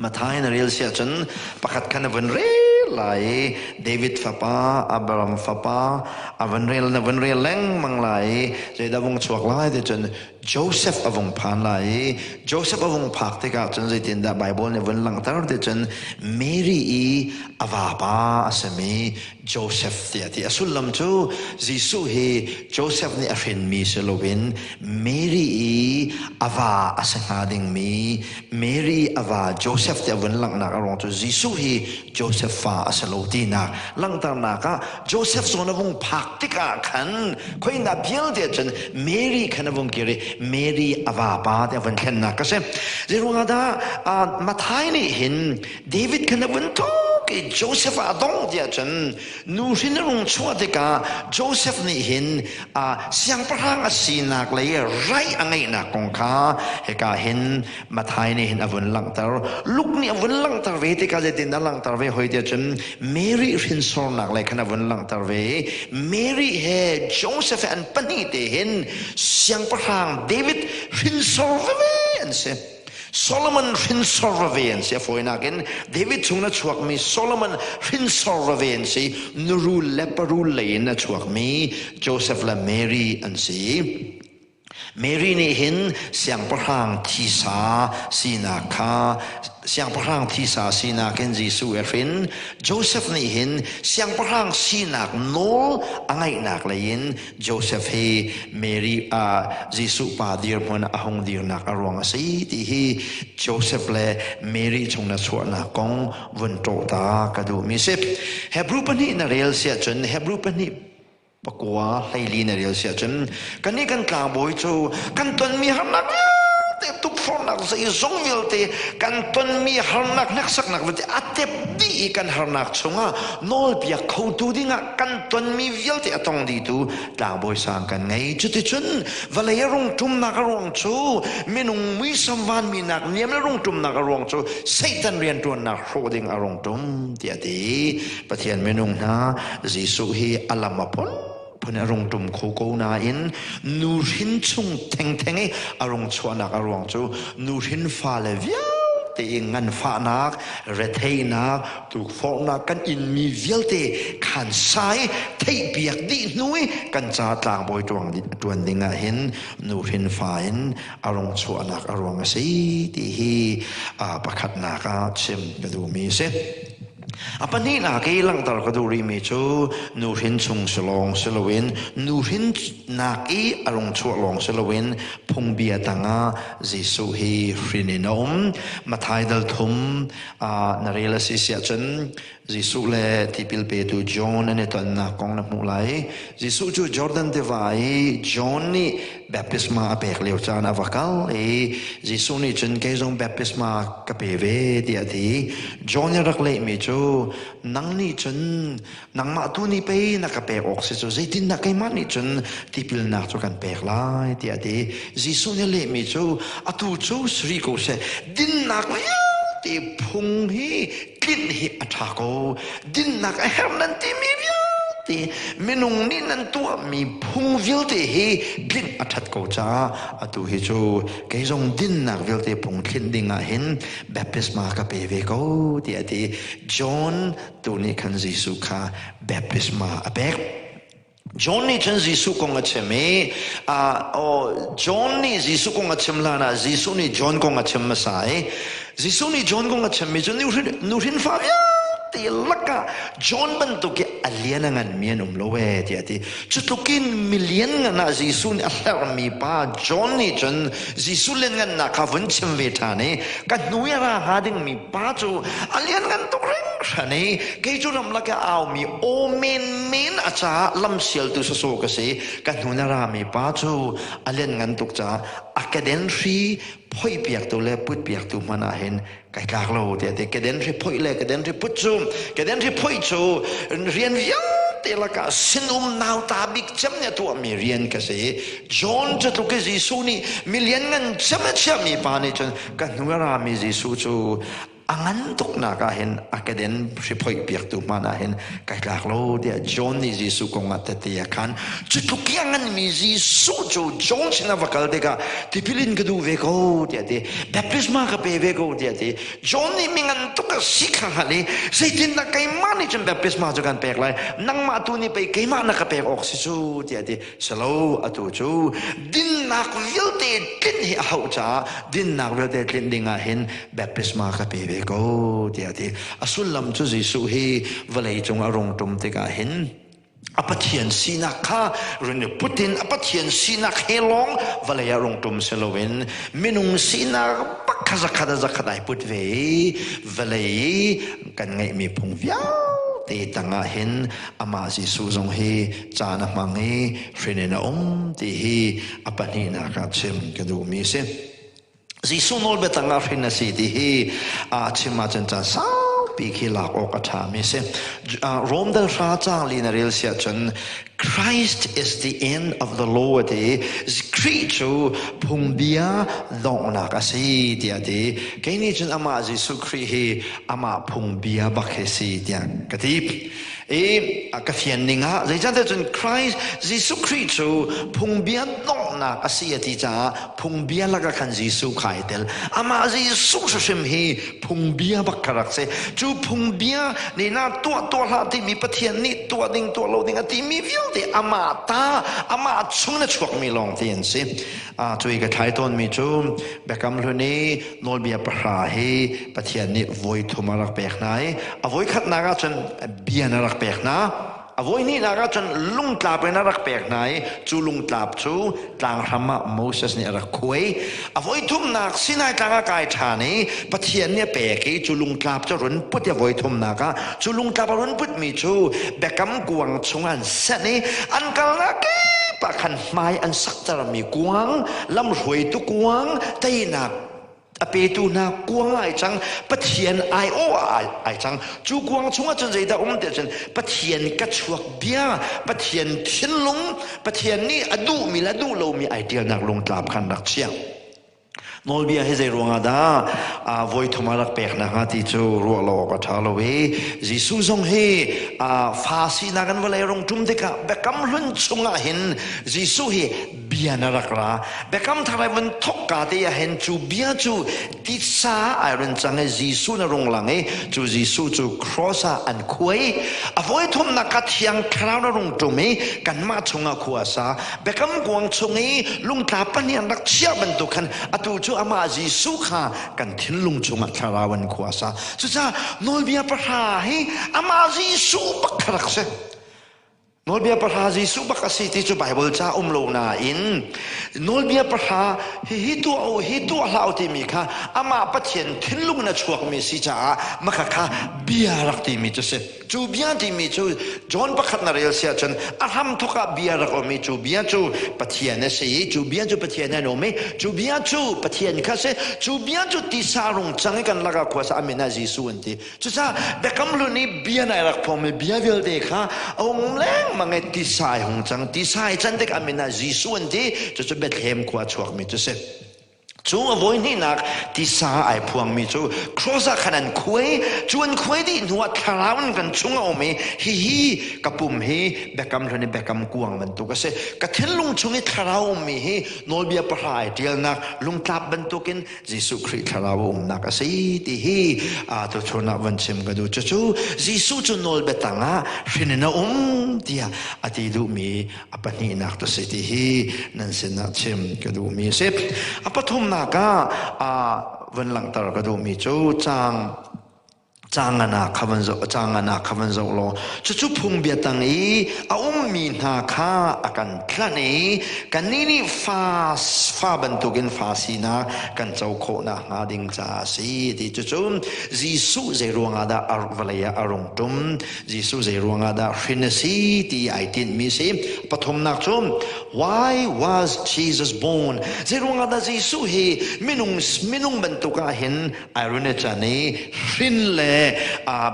Mathai na rel si ahcun pakhat kha na vun rel lai i David fapa Abraham fapa a vun rel na vun rel lengmang lai i zeidah vung chuak lai ti cun Joseph a vung phan lai i Joseph a vung phak tikah cun zeitindah Baibal nih vun langhter ti cun Mary i a vapa a simi Joseph tiah ti a sullam cu Jesuh hi Joseph nih a hrinmi si loin Mary i a va a si hnga dingmi Mary a va Joseph ti a vun langhnak a ruang cu Jesuh hi Joseph fa a si lo tinak langhternak ah Joseph zawn a vung phak tikah khan khoina vialte cun Mary khan a vung kir i Mary a vapa ti a vun thlennak a si. Zeiruangah dah Mathai nih hin David khan a vun tuk i Joseph ah a dong tiah cun nu hrin a rung chuah tikah Joseph nih hin siangpahrang a sinak lei rai a ngeihnak kong kha hika hin Mathai nih hin a vun langhter. Luke nih a vun langhter ve tikah zeitin a langhter ve hoi tiah cun Mary hrinsornak lei khan a vun langhter ve. Mary he Joseph he an pahnih te hin siangpahrang David hrinsor veve an si. Solomon hrinsor veve an si. A fawinak in David chung a chuakmi Solomon hrinsor veve an si. Nurul le parul lei in a chuakmi Joseph le Mary an si. Mary nih hin siangpahrang thisa sinak kha siangpahrang thisa sinak in Jesuh a hrin. Joseph nih hin siangpahrang sinak nawl a ngeihnak lei in Joseph hi Mary Jesuh pa dirhmun a hung dirnak a ruang a si ti hi Joseph le Mary chung na chuahnak kong vun ṭawh ta ka duhmi si. Hebrew pahnih na rel siah cun Hebrew pahnih pakua 14 na rel siah cun kannih kan tlangbawi cu kan tonmi harnak vialte tukforhnak zeizong vialte kan tonmi harnak hneksaknak vialte a tep dih i kan harnak chungah nawlpiak khotu dingah kan tonmi vialte a tong dihtu tlangbawi sang kan ngei. Cuticun vawlei a rung ṭumnak a ruang cu minung muisam vanmi nak niam le rung ṭumnak a ruang cu Satan rianṭuannak hrawh ding a rung ṭum tiah a ti. Pathian minung hna Jesuh hi a lam a phunphun a rung ṭum kho ko nain nuhrin chung thengtheng i a rung chuahnak a ruang cu nuhrin fale vialte i nganfahnak, retheihnak, tukforhnak kan inmi vialte khan sai theihpiak dih hnu i kan ca tlangbawi ṭuan ding ah hin nuhrin fa in a rung chuahnak a ruang a si ti hi pakhatnak ah chim ka duhmi a si. A pahnihnak i langhter ka duh rihmi cu nuhrin chung si lawng si loin nuhrinnak i a rung chuah lawng si loin phungbia tangah Jesuh hi hrin in a um. Matthai dal thum na rel a si siah cun Jesuh le tipil petu John an i tonnak kong na hmuh lai. Jesuh cu Jordan tiva i John nih baptisma a pek lio caan a va kal i Jesuh nih cun kei zong baptisma ka pe ve tiah a ti. John nih rak lehmi cu nang nih cun nangmah tu nih pei na ka pek awk si cu zeitindah keimah nih cun tipilnak cu kan pek lai tiah a ti. Jesuh nih lehmi cu atu cu sri ko seh dinnak vialte phung hi tlinh hi a ṭha ko dinnak a herh nan timi vialte minung nih nan tuahmi phung vialte hi tlinh a ṭhat ko caah atu hi cu kei zong dinnak vialte phung thlinh ding ah hin baptisma ka pe ve ko tiah a ti. John tu nih khan Jesuh kha baptisma a pek. John nih cun Jesuh kong a chim i John nih Jesuh kong a chim hlan ah Jesuh nih John kong a chim hmasa i Jesuh nih John kong a chimmi cu nuhrin fa vialte lakah John bantuk i a lian a nganmi an um lo ee tiah a ti. Cu tlukin milian ngan ah Jesuh nih a hlerhmi pa John nih cun Jesuh lianngannak kha vun chim ve ṭhan i ka hnu i a ra hnga dingmi pa cu a lianngan tuk hringhran i kei cu ramlak i a aumi aw menmen a caah lamsialtu sawsawh ka si. Ka hnu na rami pa cu a lianngan tuk caah a keden hri phoihpiaktu le putpiaktu hmanh ah hin kai tlak lo tiah ti. Keden hri phoih le keden hri put cu keden hri phoih cu rian vialte lakah sinum nauta bik cem nih a tuahmi rian ka si. John cu tluk i Jesuh nih milian ngan cem a chiahmi pa nih cun ka hnu a rami Jesuh cu a ngan tuknak ah hin a keden hriphoih piaktu hmanh ah hin kai tlak lo tiah John nih Jesuh kong ah tehte a khan. Cu tluk i a nganmi Jesuh cu John sin a va kal tikah tipil in ka duh ve ko tiah ti, baptisma ka pe ve ko tiah ti. John nih mi ngan tuk a si kha hngalh i zeitindah keimah nih cun baptisma cu kan pek lai, nangmah tu nih pei keimah na ka pek awk si cu tiah ti. Silo, atu cu dinnak vialte tlinh hi a hauh caah dinnak vialte tlinh ding ah hin baptisma ka pe ve ko tiah a ti. A sullam cu Jesuh hi vawlei cung a rung ṭum tikah hin a Pathian sinak kha run i put in a Pathian sinak he lawng vawlei ah rung ṭum si loin minung sinak bak kha zakhat a zakhat ai put ve i vawlei i kan ngeihmi phung vialte tangah hin amah Jesuh zong hi caan a hmang i hrin in a um ti hi a pahnihnak ah chim ka duhmi a si. Jesuh nawlbia tangah hrin a si ti hi a chim ahcun caan saupi khi lak awk a ṭhami a si. Rom dal hra caang li na rel siah cun Christ is the end of the law a ti. Khrih cu phungbia donghnak a si tiah a ti. Kei nih cun amah Jesuh Khrih hi amah phungbia bak hi si tiah ka ti. I ka fian ning ah zeicahtiah cun Christ Jesuh Khrih cu phungbia donghnak a si a ti caah phungbia lakah khan Jesuh kha ai tel. Amah Jesuh hrimhrim hi phungbia bak kha rak si. Cu phungbia nih na tuah tuah hlah timi Pathian nih tuah ding tuah lo ding a timi vialte amah ta amah chung na chuakmi lawng te an si. Cu i ka thlai tawnmi cu Biakam Hlun i nawlbia pahra hi Pathian nih voi thum a rak pek hna i a voi khatnak ahcun bia na rak pek hna. A voi hnihnak ahcun lungtlap in a rak pek hna i cu lungtlap cu tlanghram ah Moses nih a rak khuai. A voi thumnak Sinai tlang ah kai ṭhan i Pathian nih a pek i cu lungtlap cu run put i a voi thumnak ah cu lungtlap a run putmi cu biakam kuang chung an senh i an kalnak kip ah khan hmai an saktermi kuang, lamhruaitu kuang, teinak a petu hna kuang ai cang Pathian aiawh ah ai cang cu kuang chungah cun zeidah um tiah cun Pathian ka chuak bia Pathian thinlung Pathian nih a duhmi le a duh lomi ai ṭialnak lungtlap khan rak chiah Nawlbia hi zei ruangah dah voi thum a rak pek na hnga ti cu ruah lo awk a ṭha lo i Jesuh zong hi fa sinak in vawlei rung ṭum tikah biakam hlun chungah hin Jesuh hi bia na rak ra. Biakam thar ai vun thok ka te ah hin cu bia cu titsa ai run cang i Jesuh na rung lang i cu Jesuh cu cross ah an khuai. A voi thumnak ka thiang thlarau na rung ṭum i kanmah chungah khua a sa. Biakam kuang chung i lungtla pahnih an rak chiah bantuk khan atu cu amah Jesuh kha kan thinlung chungah thlarau an khua a sa. Cucaah nawlbia pahra hi amah Jesuh bak kha rak si. Nawlbia pahra Jesuh bak a si ti cu Baibal ca um lo nain nawlbia pahra hihi tuah u hi tuah hlah u timi kha amah Pathian thinlung in a chuakmi a si caah maka kha bia rak timi cu si. Cu bia timi cu John pakhat na rel si ahcun a hramthawk ah bia rak um i cu bia cu Pathian a si i cu bia cu Pathian an um i cu bia cu Pathian kha si cu bia cu tisa rung cang i kan lakah khua sa a min ah Jesuh an ti. Cucaah Biakam Hlun i bia nai rak phuangmi bia vialte kha a hung lengmang i tisa ai hung cang. Tisa ai can tik a min ah Jesuh an ti. Cucu Bethlehem khua chuakmi cu si. Cu a voi hnihnak tisa ai phuangmi cu cross ah khan an khuai. Cu an khuai dih hnu ah thlarau in kan chung a um i hihi ka pum hi Biakam Hlun i biakam kuang bantuk a si. Ka thinlung chung i thlarau ummi hi nawlbia pahra ai ṭialnak lungtlap bantukin Jesuh Khrih thlarau a umnak a si ti hi tuchun ah van chim ka duh. Cucu Jesuh cu nawlbia tangah hrin in a um tiah a ti duhmi a pahnihnak tu si ti hi nan sinah chim ka duhmi a si. A pathumnak ah van langhter ka duhmi cu caang Cangan kha van zoh cangan kha van zoh law cucu phungbia tang i a ummi hna kha a kan tlanh i kannih nih fa fa bantukin fa sinak kan co khawh nakhnga ding caah a si ti cucu Jesuh zei ruangah dah vawlei ah a rung ṭum Jesuh zei ruangah dah hrin a si ti ai tinhmi si pathumnak cu why was Jesus born zei ruangah dah Jesuh hi minung minung bantuk ah hin Iron a can i hrin le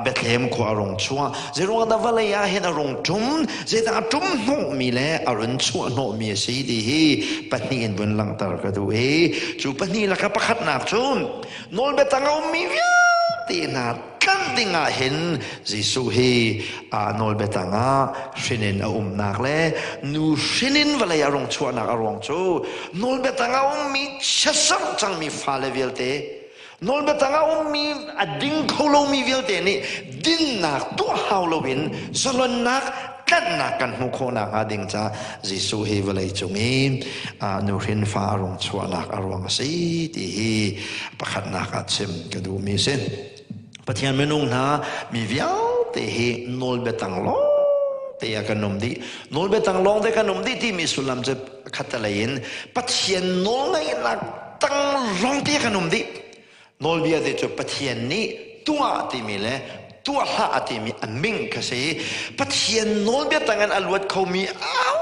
Bethlehem khua a rung chuah. Zeiruang dah vawlei ah hin a rung ṭum, zeidah a ṭum hnawhmi le a run chuah hnawhmi a si ti hi pahnih in vun langhter ka duh i cu pahnih lakah pakhatnak cu nawlbia tang a ummi vialte hna tlanh ding ah hin Jesuh hi nawlbia tang ah hrin in a umnak le nu hrin in vawlei a rung chuahnak a ruang cu nawlbia tang ah ummi chiatserh cangmi fale vialte nawlbia tang ah ummi a ding kho lomi vialte nih dinnak tuah hau loin zalonnak tlanhnak kan hmuh khawh nakhnga ding ca Jesuh hi vawlei cung i nuhrin fa a rung chuahnak a ruang a si ti hi pakhatnak ah chim ka duhmi a si. Pathian minung hna mi vialte hi nawlbia tang lawng te ah kan um dih. Nawlbia tang lawng te kan um dih timi sullam cu khattelei in Pathian nawlngaihnak tang lawng te kan um dih. Nawlbia te cu Pathian nih tuah timi le tuah hlah a timi a ming kha si. Pathian nawlbia tang in a luat khomi au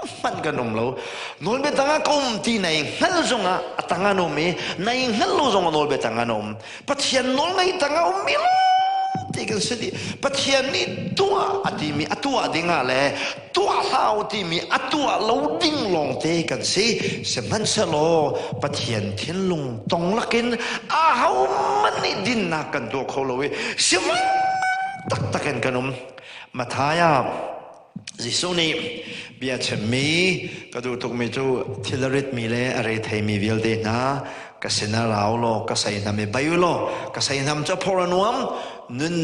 hmanh kan um lo. Nawlbia tang ah ka um ti nai hngal zongah a tang an um i nai hngal lo zongah nawlbia tang an um. Pathian nawlngei tang a ummi ti kan si dih. Pathian nih tuah a timi a tuah dingah le tuah hlah timi a tuah lo ding lawngte kan si. Sihmanhsehlaw Pathian thinlung tong lakin ahohmanh nih dinnak kan tuah kho lo i sifak taktak in kan um. Matthai ah Jesuh nih bia chimmi ka duh tukmi cu thil a ritmi le a retheimi vialte hna ka sinah ra u law ka seihnam i bei u law ka seihnam cu phor a nuam nun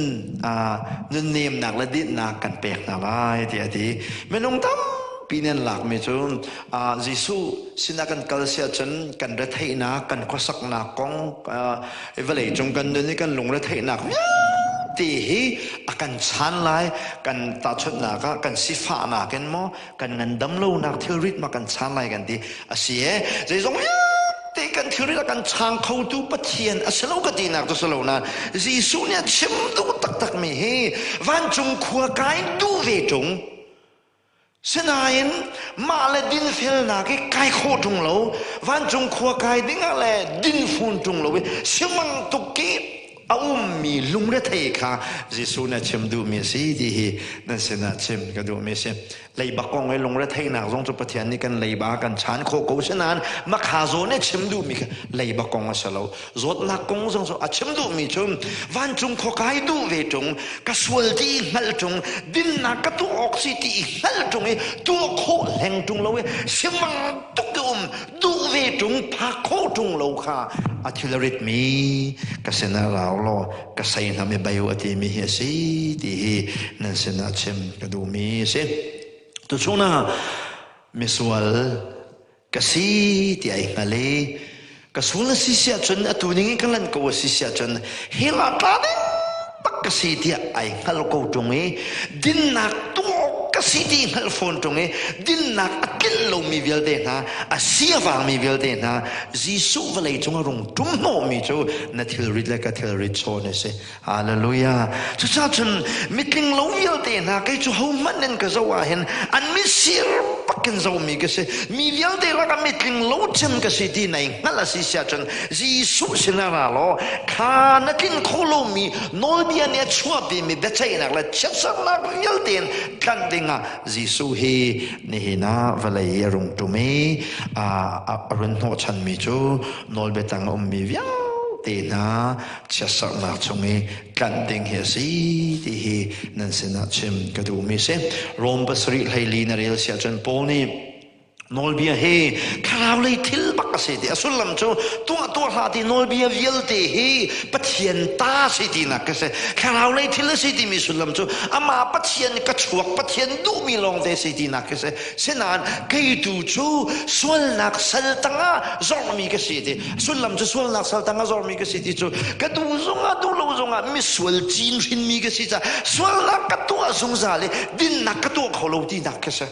nun nemnak le dinhnak kan pek hna lai tiah a ti. Minung tampi nih an lakmi cu Jesuh sinah kan kal si ahcun kan retheihnak kan khuasaknak kong vawlei cung kan nun i kan lungretheihnak vialte hi a kan chan lai. Kan tahchunhnak ah kan sifahnak in maw kan ngandam lonak thilrit ma kan chan lai kan ti. A si e, zeizong vialte kan thilrit a kan chang khotu Pathian a si lo ka tinak cu si lo nain Jesuh nih a chim duh taktak mi hi vancung khua kai duh ve ṭung. Sinain mah le dinfelnak i kai khawh ṭung lo, vancung khua kai dingah le dinfun ṭung lo i simang tuk i a ummi lungrethei kha Jesuh nih a chim duhmi a si ti hi nan sinah chim ka duhmi a si. Leiba kong i lungretheinak zong cu Pathian nih kan leiba kan chan khawh ko sinain makha zawn i chim duhmi kha leiba kong a si lo. Zawtnak kong zong cu a chim duhmi cu vancung khua kai duh ve ṭung, ka sual ti i hngalh ṭung, dinnak ka tuah awk si ti i hngalh ṭung i tuah khawh hleng ṭung lo i simang tuk i um duh ve ṭung, phak khawh ṭung lo kha a thil a ritmi ka sinah rau law ka seihnam i bei u a timi hi a si ti hi nan sinah chim ka duhmi a si. Tuchun ah misual ka si ti ai hngal i ka sul na si si ahcun atu ning in ka lanh ko a si si ahcun hell ah tla ding tak ka si tiah ai hngal ko ṭung i dinnak tuah ka si ti hngalh fawn ṭung i dinnak a tlinh lomi vialte hna a si a vangmi vialte hna Jesuh vawlei cung a rung ṭum hnawhmi cu na thilrit le ka thilrit chawn a si. Hallelujah. Cucaah cun mitling lo vialte hna kei cu hohmanh in ka zoh ah hin an mitsir bakin zohmi ka si. Mi vialte lakah mitling lo cem ka si ti nai hngalh a si siah cun Jesuh sinah ra law kha na tlin kho lomi nawlbia nih a chuahpimi biaceihnak le chiatsernak vialte in tlanh dingah Jesuh hi nihin ah vawlei i a rung ṭum i a run hnawhchanmi cu nawlbia tang a ummi vialte hna chiatserhnak chung i tlanh ding hi a si ti hi nan sinah chim ka duhmi si. Rom pasarih 14 na rel si ahcun Paul nih nawlbia hi thlarau lei thil bak a si ti a sullam cu tuah tuah hlah ti nawlbia vialte hi Pathian ta si tinak ka si. Thlarau lei thil a si timi sullam cu amah Pathian ka chuak Pathian duhmi lawngte si tinak ka si. Sinain kei tu cu sualnak sal tangah zormi ka si ti sullam cu sualnak sal tangah zormi ka si ti cu ka duh zongah duh lo zongah misual cin hrinmi ka si caah sualnak ka tuah zungzal i dinnak ka tuah kho lo tinak ka si.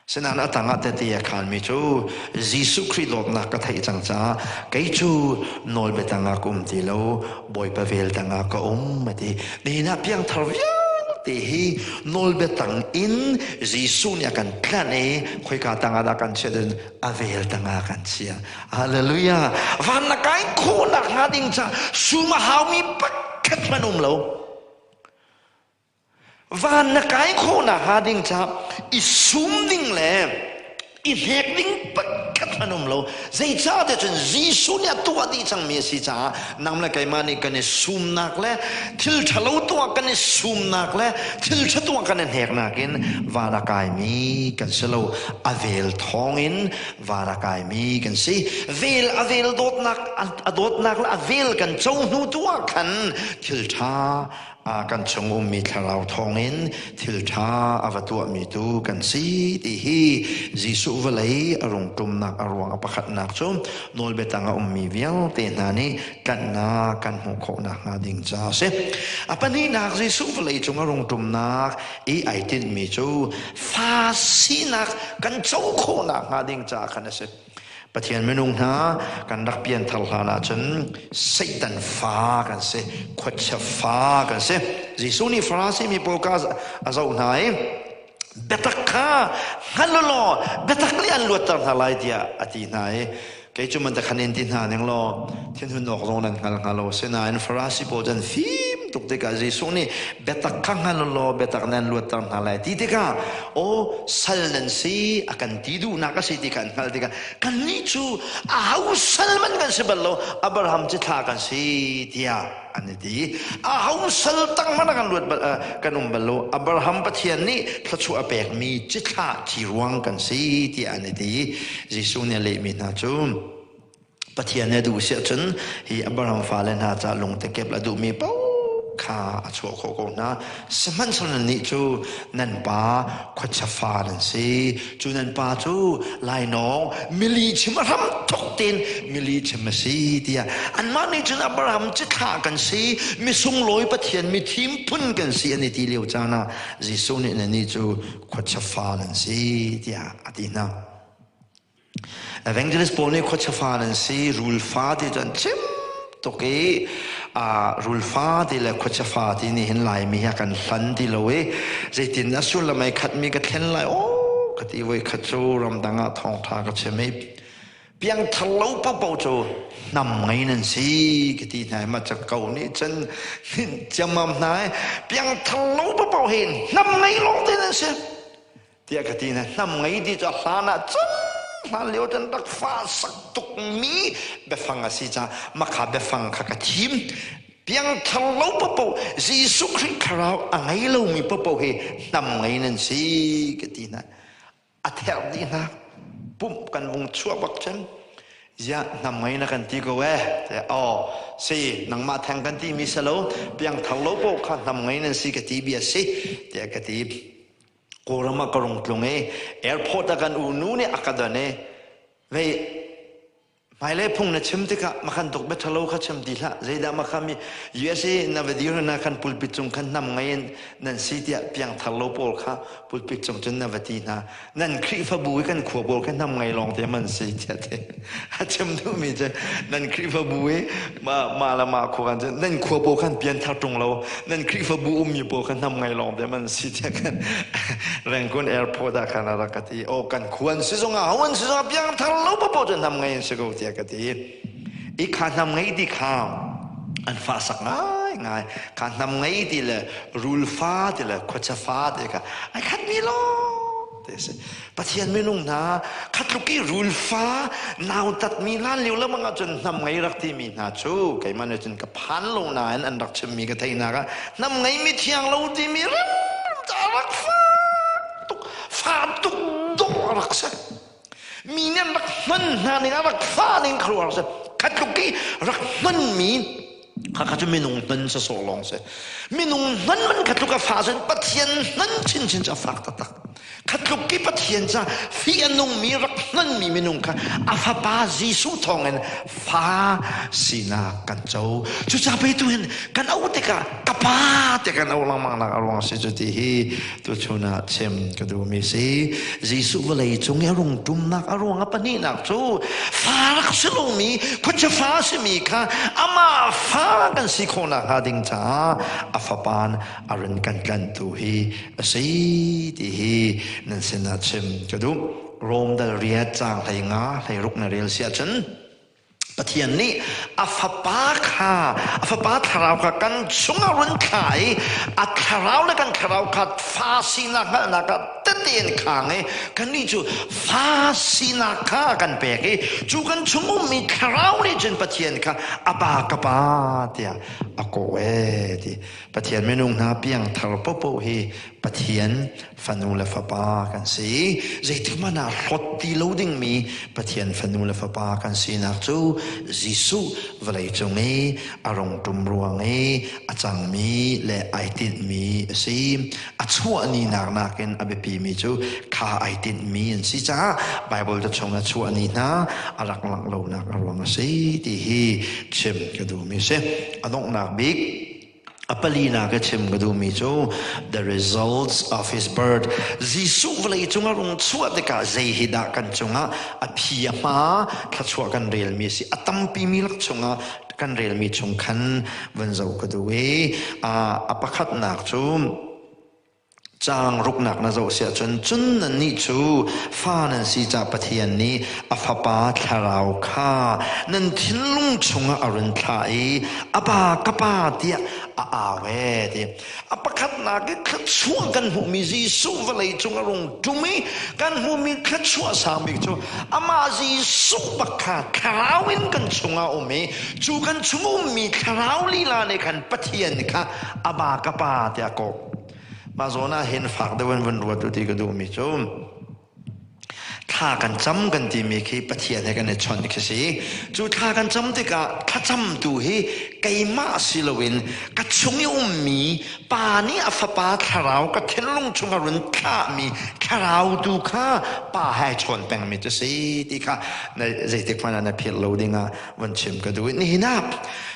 Sinain a tangah tete a khanmi cu Jesuh Khrih dawtnak ka theih cang caah kei cu nawlbia tangah ka um ti lo Bawipa vel tangah ka um a ti. Nihin ah piangthar vialte hi nawlbia tang in Jesuh nih a kan tlanh i khoika tangah dah kan chiah cun a vel tangah kan chiah. Hallelujah. Van na kai khawhnak hnga ding ca sum a haumi pakhat hmanh um lo. Van na kai khawhnak hnga ding ca i sum ding le i hnek ding pakhat hmanh um lo. Zeicahtiah cun Jesuh nih a tuah dih cangmi a si caah nang le keimah nih kan i sumnak le thil ṭhalo tuah kan i sumnak le thil ṭha tuah kan i hneknak in van a kaimi kan si lo. A vel thawngin van a kaimi kan si. Vel a vel dawtnak a dawtnak le a vel kan co hnu tu ah khan thil ṭha kan chung ummi thlarau thawngin thil ṭha a va tuahmi tu kan si ti hi Jesuh vawlei a rung ṭumnak a ruang a pakhatnak cu nawlbia tang a ummi vialte hna nih tlanhnak kan hmuh khawh nakhnga ding ca a si. A pahnihnak Jesuh vawlei cung a rung ṭumnak i ai tinhmi cu fa sinak kan co khawh nakhnga ding caah khan a si. Pathian minung hna kan rak pianthar hlan ahcun Satan fa kan si, khuachia fa kan si. Jesuh nih Farasi mi pawl kha a zoh hna i biatak kha hngal u law biatak nih an luatter hna lai tiah a ti hna i kei cu man khan in ti hna ning law thinhun awk zong nan hngal hnga lo. Sinain Farasi pawl cu an fim. tuk tikah Jesuh nih biatak kha hngal law biatak nan luatter hna lai ti tikah aw sal nan si a kan ti duhnak a si ti kha an hngalh tikah kannih cu aho sal man kan si bal lo Abraham cithlah kan si tiah an i ti. Aho sal tang hmanh ah kan luat bal kan um bal lo. Abraham Pathian nih thluachuah a pekmi cithlah thi ruang kan si tiah an i ti. Jesuh nih a lehmi hna cu Pathian nih a duh si ahcun hi Abraham fale hna ca lungtekep a duhmi paoh kha a chuah khawh ko hna. Sihmanhsehlaw nannih cu nan pa khuachia fa nan si. Cu nan pa cu lainawng mili chim a hram thok tein mili chim a si tiah anmah nih cun Abraham cithlah kan si, misunglawi Pathian mithim phun kan si an i ti lio caan ah Jesuh nih nannih cu khuachia fa nan si tiah a ti hna. Evangelist pawl nih khuachia fa nan si, rul fa ti cu an chim tuk i rul fa ti le khuachia fa ti nih hin Laimi hi a kan hlan ti lo i zeitin a sullam ai khatmi ka thlen lai aw ka ti voi khat cu ramdang ah thawngṭha ka chim i piangthar lo paohpaoh cu hnam ngei nan si ka ti hna i mah ca ko nih cun ciammam hna i piangthar lo paohpaoh hi hnam ngei lawng te nan si. Tiah ka ti na hnam ngei ti cu a hlan ah cun hlan lio cun rak fa sak tukmi biafang a si caah makha biafang kha ka thim. Piangthar lo paohpaoh Jesuh Khrih thlarau a ngei lomi paohpaoh hi hnam ngei nan si ka ti hna. A therh dih hna. Pumh kan vung chuah bak cun ziah hnam ngei na kan ti ko eh tiah aw si nangmah theng kan ti mi si lo piangthar lo paoh kha hnam ngei nan si ka ti bia si tiah ka ti. Kawlram ah ka rung tlung i airport ah kan unu nih a ka don i vei hmailei phung na chim tikah makhan tuk bia ṭhalo kha chim ti hlah zeidah makha mi USA na va dir na khan pulpit cung khan hnam ngei in nan si tiah piangthar lo pawl kha pulpit cung cun na va ti hna nan Khrihfabu i kan khua pawl kha hnam ngei lawng te man si tiah te a chim duhmi cu nan Khrihfabu i mah le mah khua kan cun nan khua pawl khan pianthar ṭung lo nan Khrihfabu ummi pawl kha hnam ngei lawng te man si tiah khan Rangoon airport ah khan a rak ka ti oh kan khua an si zongah ho an si zongah piangthar lo paoh cu hnam ngei an si ko tiah ka ti i kha hnam ngei ti kha an fah sak ngai ngai kha hnam ngei ti le rul fa ti le khuacha fa ti kha ai khat mi lawng te si Pathian minung hna khatluk i rulfa nautatmi hlan lio lengmang ahcun hnam ngei rak timi hna cu keimah nih cun ka phan lo nain an rak chimmi ka theihnak ah hnam ngei mi thiang lo timi rim ca rak fak tuk fa tuk dawh a rak si mi nih an rak hman hna ning a rak fa ning khuaruahhar si khatluk i rak hmanmi Khakha cu minung hman sawsawh lawng si. Minung hman man kha tluk a fa cun Pathian hman chinchin cu a fak taktak. Kha tluk i Pathian ca fi a nungmi rak hmanmi minung kha a fapa Jesuh thawngin fa sinak kan co. Cucaah pe tu hin kan auh tikah ka pa te kan auh lengmang nak a ruang si cu ti hi tuchun ah chim ka duhmi si. Jesuh vawlei cung i a rung ṭumnak a ruang a pahnihnak cu fa rak si lomi khuachia fa a simi kha amah fa kan si khawh nakhnga ding caah a fapan a run kan tlanhtu hi a si ti hi nan sinah chim ka duh. Rom dal riat caang 15 16 na rel si ahcun Pathian nih a fapa kha a fapa thlarau kha kan chungah run thlah i a thlarau le kan thlarau kha fa sinak hngalhnak ah tete in khang i kannih cu fa sinak kha kan pek i cu kan chung ummi thlarau nih cun Pathian kha a pa ka pa tiah a kawh ee ti Pathian minung hna piangthar popoh hi Pathian fanu le fapa kan si. Zeitik hmanh ah hlawt ti lo dingmi Pathian fanu le fapa kan sinak cu Jesuh vawlei cung i a rung ṭum ruang i a cangmi le ai tinhmi a si. A chuah ni nak nakin a biapimi cu kha ai tinhmi an si caah Baibal ca chung a chuah ni hna a rak langh lonak a ruang a si ti hi chim ka duhmi a si. A donghnak bik A palinak ka chim ka duhmi cu the results of his birth. Jesuh vawlei cung a rung chuah tikah zei hi dah kan cungah a phi a hma thluachuah kan relmi a si. A tampi mi lak chungah kan relmi chung khan van zoh ka duh i a pakhatnak cu. Caang ruknak na zoh si ahcun cun nannih cu fa nan si ca Pathian nih a Fapa Thlarau kha nan thinlung chungah a run thlah i a pa ka pa tiah a au ee ti. A pakhatnak i thluachuah kan hmuhmi Jesuh vawlei cung a rung ṭum i kan hmuhmi thluachuah sang bik cu amah Jesuh bak kha thlarau in kan chungah um i cu kan chung ummi thlarau lila nih khan Pathian kha Aba ka pa tiah a kawh. Mah zawn ah hin fak deuh in vun ruat u ti ka duhmi cu thla kan cam kan timi khi Pathian he kan i chawnh khi si. Cu thla kan cam tikah thlacamtu hi keimah si loin ka chung i ummi pa nih a fapa thlarau ka thinlung chung a run thlahmi thlarau tu kha pa he chawn pengmi cu si ti kha na zeitik hmanh ah na philh lo dingah van chim ka duh. Nihin ah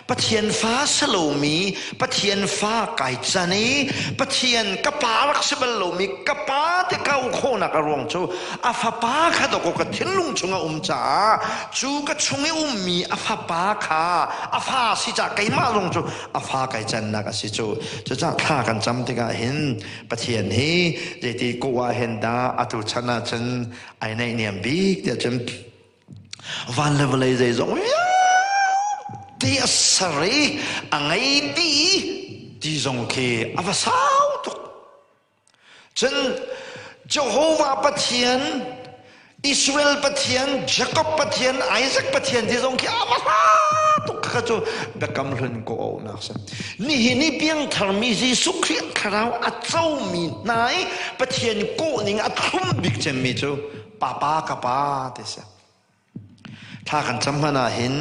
Pathian fa si lomi Pathian fa kai can i Pathian ka pa rak si bal lomi ka pa ti kau khawhnak a ruang cu a fapa kha dawkaw ka thinlung chung a um caah cu ka chung i ummi a fapa kha a fa si caah keimah zong cu a fa kai cannak a si cu. Cucaah thla kan cam tikah hin Pathian hi zeiti ko ah hin dah atu chan ah cun ai naihniam bik tiah cun Van le vawlei zeizong vialte a ser i a ngei dih ti zong khi a va sau tuk. Cun Jehovah Pathian, Israel Pathian, Jacob Pathian, Isaac Pathian ti zong khi a va hla tuk kha cu biakam hlun ko auhnak si. Nihin i piangtharmi Jesuh Khrih thlarau a comi hna i Pathian kawhning a thlum bik cemmi cu Papa ka pa ti si. Thla kan cam hmanh ah hin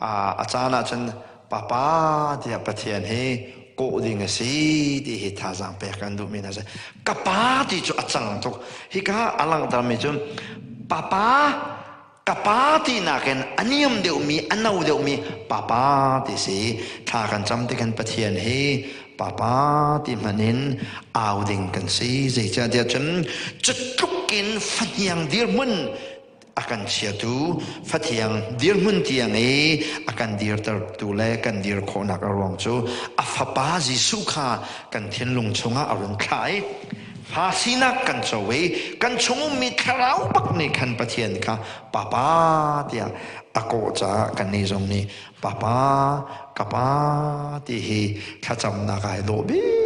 a caan ah cun papa tiah Pathian hi kawh ding a si ti hi thazaang pek kan duhmi hna si. Ka pa ti cu a cang tuk. Hika a langhtermi cu papa ka pa tinak in a niam deuhmi a no deuhmi papa ti si. Thla kan cam ti kan Pathian hi Papa ti hmanh in au ding kan si. Zeicahtiah cun cutluk in fahniang dirhmun a kan chiatu, fathiang dirhmun tiang i a kan dirtertu le kan dir khawhnak a ruang cu a fapa Jesuh kha kan thinlung chungah a run thlah i fa sinak kan co i kan chung ummi thlarau bak nih khan Pathian kha Papa tiah a kawh caah kannih zong nih Papa, ka pa ti hi thlacamnak ai dawh bik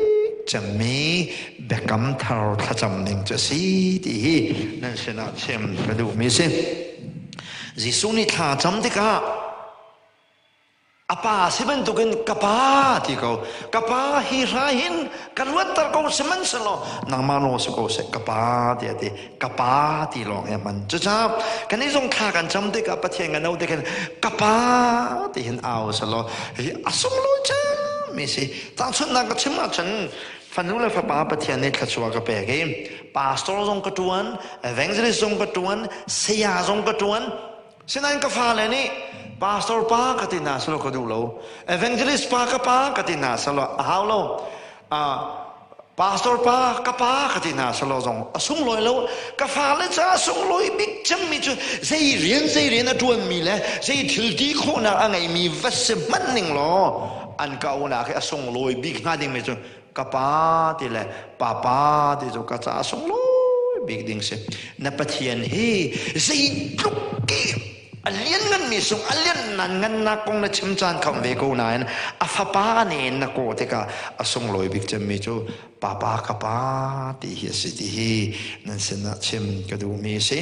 cemmi biakam thar thlacam ning cu a si ti hi nan sinah chim ka duhmi si. Jesuh nih thla cam tikah a pa si bantukin ka pa ti ko ka pa hi hra hin ka luatter ko sihmanhsehlaw nangmah nawl si ko seh ka pa tiah a ti ka pa ti lawng hi a hman cucaah kan i zong thla kan cam tikah Pathian kan auh tikhin ka pa ti hin au selaw hi a sunglawi cemmi si tahchunhnak ka chim ahcun fanu le fapa Pathian nih thluachuah ka pek i pastor zong ka ṭuan evangelist zong ka ṭuan saya zong ka ṭuan sinain ka fale nih pastor pa ka ti hna selaw ka duh lo evangelist pa ka pa ka ti hna selaw a hau lo Pastor pa ka pa ka ti hna selaw zong a sunglawi lo ka fale ca sunglawi bik cemmi cu zei rian zei rian a ṭuanmi le zei thil ti khawhnak a ngeimi va si hmanh ning law an ka aunak hi a sunglawi bik hnga dingmi cu ka pa ti le papa ti cu ka ca sunglawi bik ding si na Pathian hi zeitluk ki a liannganmi sung a liannan ngannak kong na chim caan kham ve ko nain a fapa nih na kawh tikah a sunglawi bik cemmi cu papa ka pa ti hi a si ti hi nan sinah chim ka duhmi a si.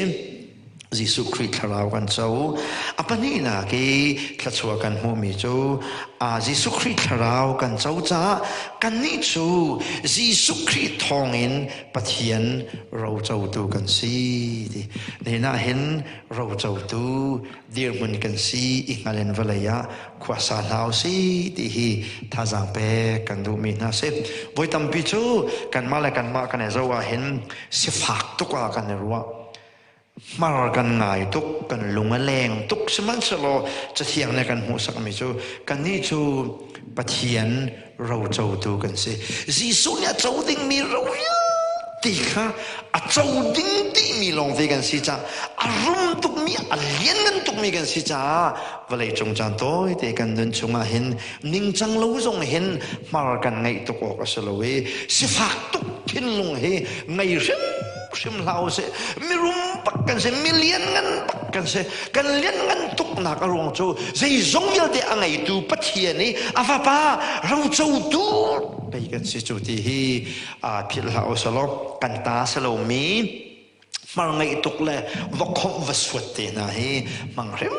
Jesuh Khrih thlarau kan co. A pahnihnak i thluachuah kan hmuhmi cu Jesuh Khrih thlarau kan co caah kannih cu Jesuh Khrih thawngin Pathian rocotu kan si. Ti. Nihin ah hin rocotu dirhmun kan si i hngal in vawlei ah khuasa hna usih ti hi thazaang pek kan duhmi hna si. Voi tampi cu kanmah le kanmah kan i zoh ahhin sifak tuk ah kan i ruah. Hmar kan ngai tuk, kan lung a leng tuk sihmanhsehlaw Cathiang nih kan hmuhsakmi cu kannih cu Pathian rocotu kan si. Jesuh nih a co dingmi ro vialte. ti kha a co ding timi lawngte kan si caah a rum tukmi a lianngan tukmi kan si caah vawlei cung caan tawite kan nun chungah hin ningcang lo zong hin hmar kan ngeih tuk awk a si lo i sifak tuk thinlung hi ngei hrim hrim hlah usih. Mirum bak kan si, milian ngan bak kan si. Kan lianngan tuknak a ruang cu zeizong vialte a ngeitu Pathian i a fapa rocotu pei kan si cu ti hi philh hlah usih law kan ta si lomi hmar ngeih tuk le va khomh va suat te hna hi hmang hrim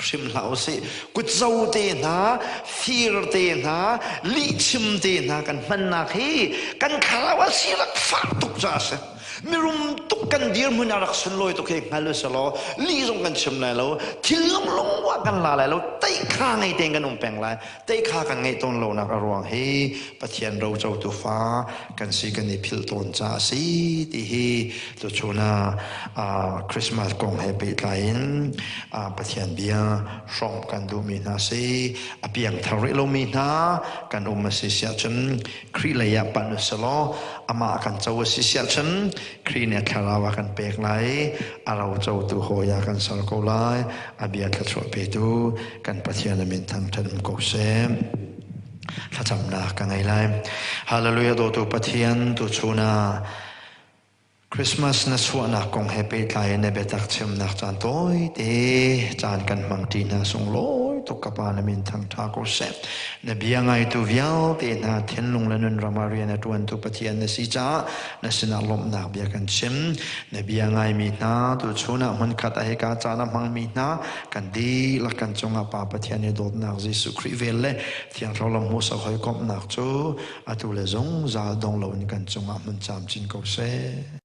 hrim hlah usih. Kutzo te hna, fir te hna, lihchim te hna kan hmannak hi kan thlarau a si rak fak tuk caah a si. Mirum tuk kan dirhmun a rak sunlawi tuk hi hngal usih law lih zong kan chim lai lo, thil lung ah kan la lai lo, teikha ngei tein kan um peng lai. Teikha kan ngeih tawn lonak a ruang hi Pathian rocotu fa kan si kan i philh tawn caah a si ti hi tuchun ah Christmas kong he pehtlai in Pathian bia hrawmh kan duhmi hna si. A piangthar rih lomi hna kan um a si siah cun Khrih lei ah panh usih law amah kan co a si siah cun Khrih nih a thlarau a kan pek lai, a rocotu hawi ah kan ser ko lai, a bia thluachuah petu kan Pathian a min thangṭhat um ko seh. Thlacamnak ka ngei lai. Hallelujah dawtu Pathian tuchun ah Christmas na chuahnak kong he pehtlai in na biatak chimnak caan tawite caan kan hmangṭi hna sunglawi tuk ka Pa na min thangṭha ko seh. Na bia ngaitu vialte hna thinlung le nun ram ah rian a ṭuantu Pathian na si caah na sinah lawmhnak bia kan chim. Na bia ngaimi hna tuchun ah hmunkhat ah hika caan a hmangmi hna kan dihlak kan cungah Pa Pathian i dawtnak Jesuh Khrih vel le Thiang Thlarau lam hmuhsak hawikomhnak cu atu le zungzal dong loin kan cungah hmun camcin ko seh.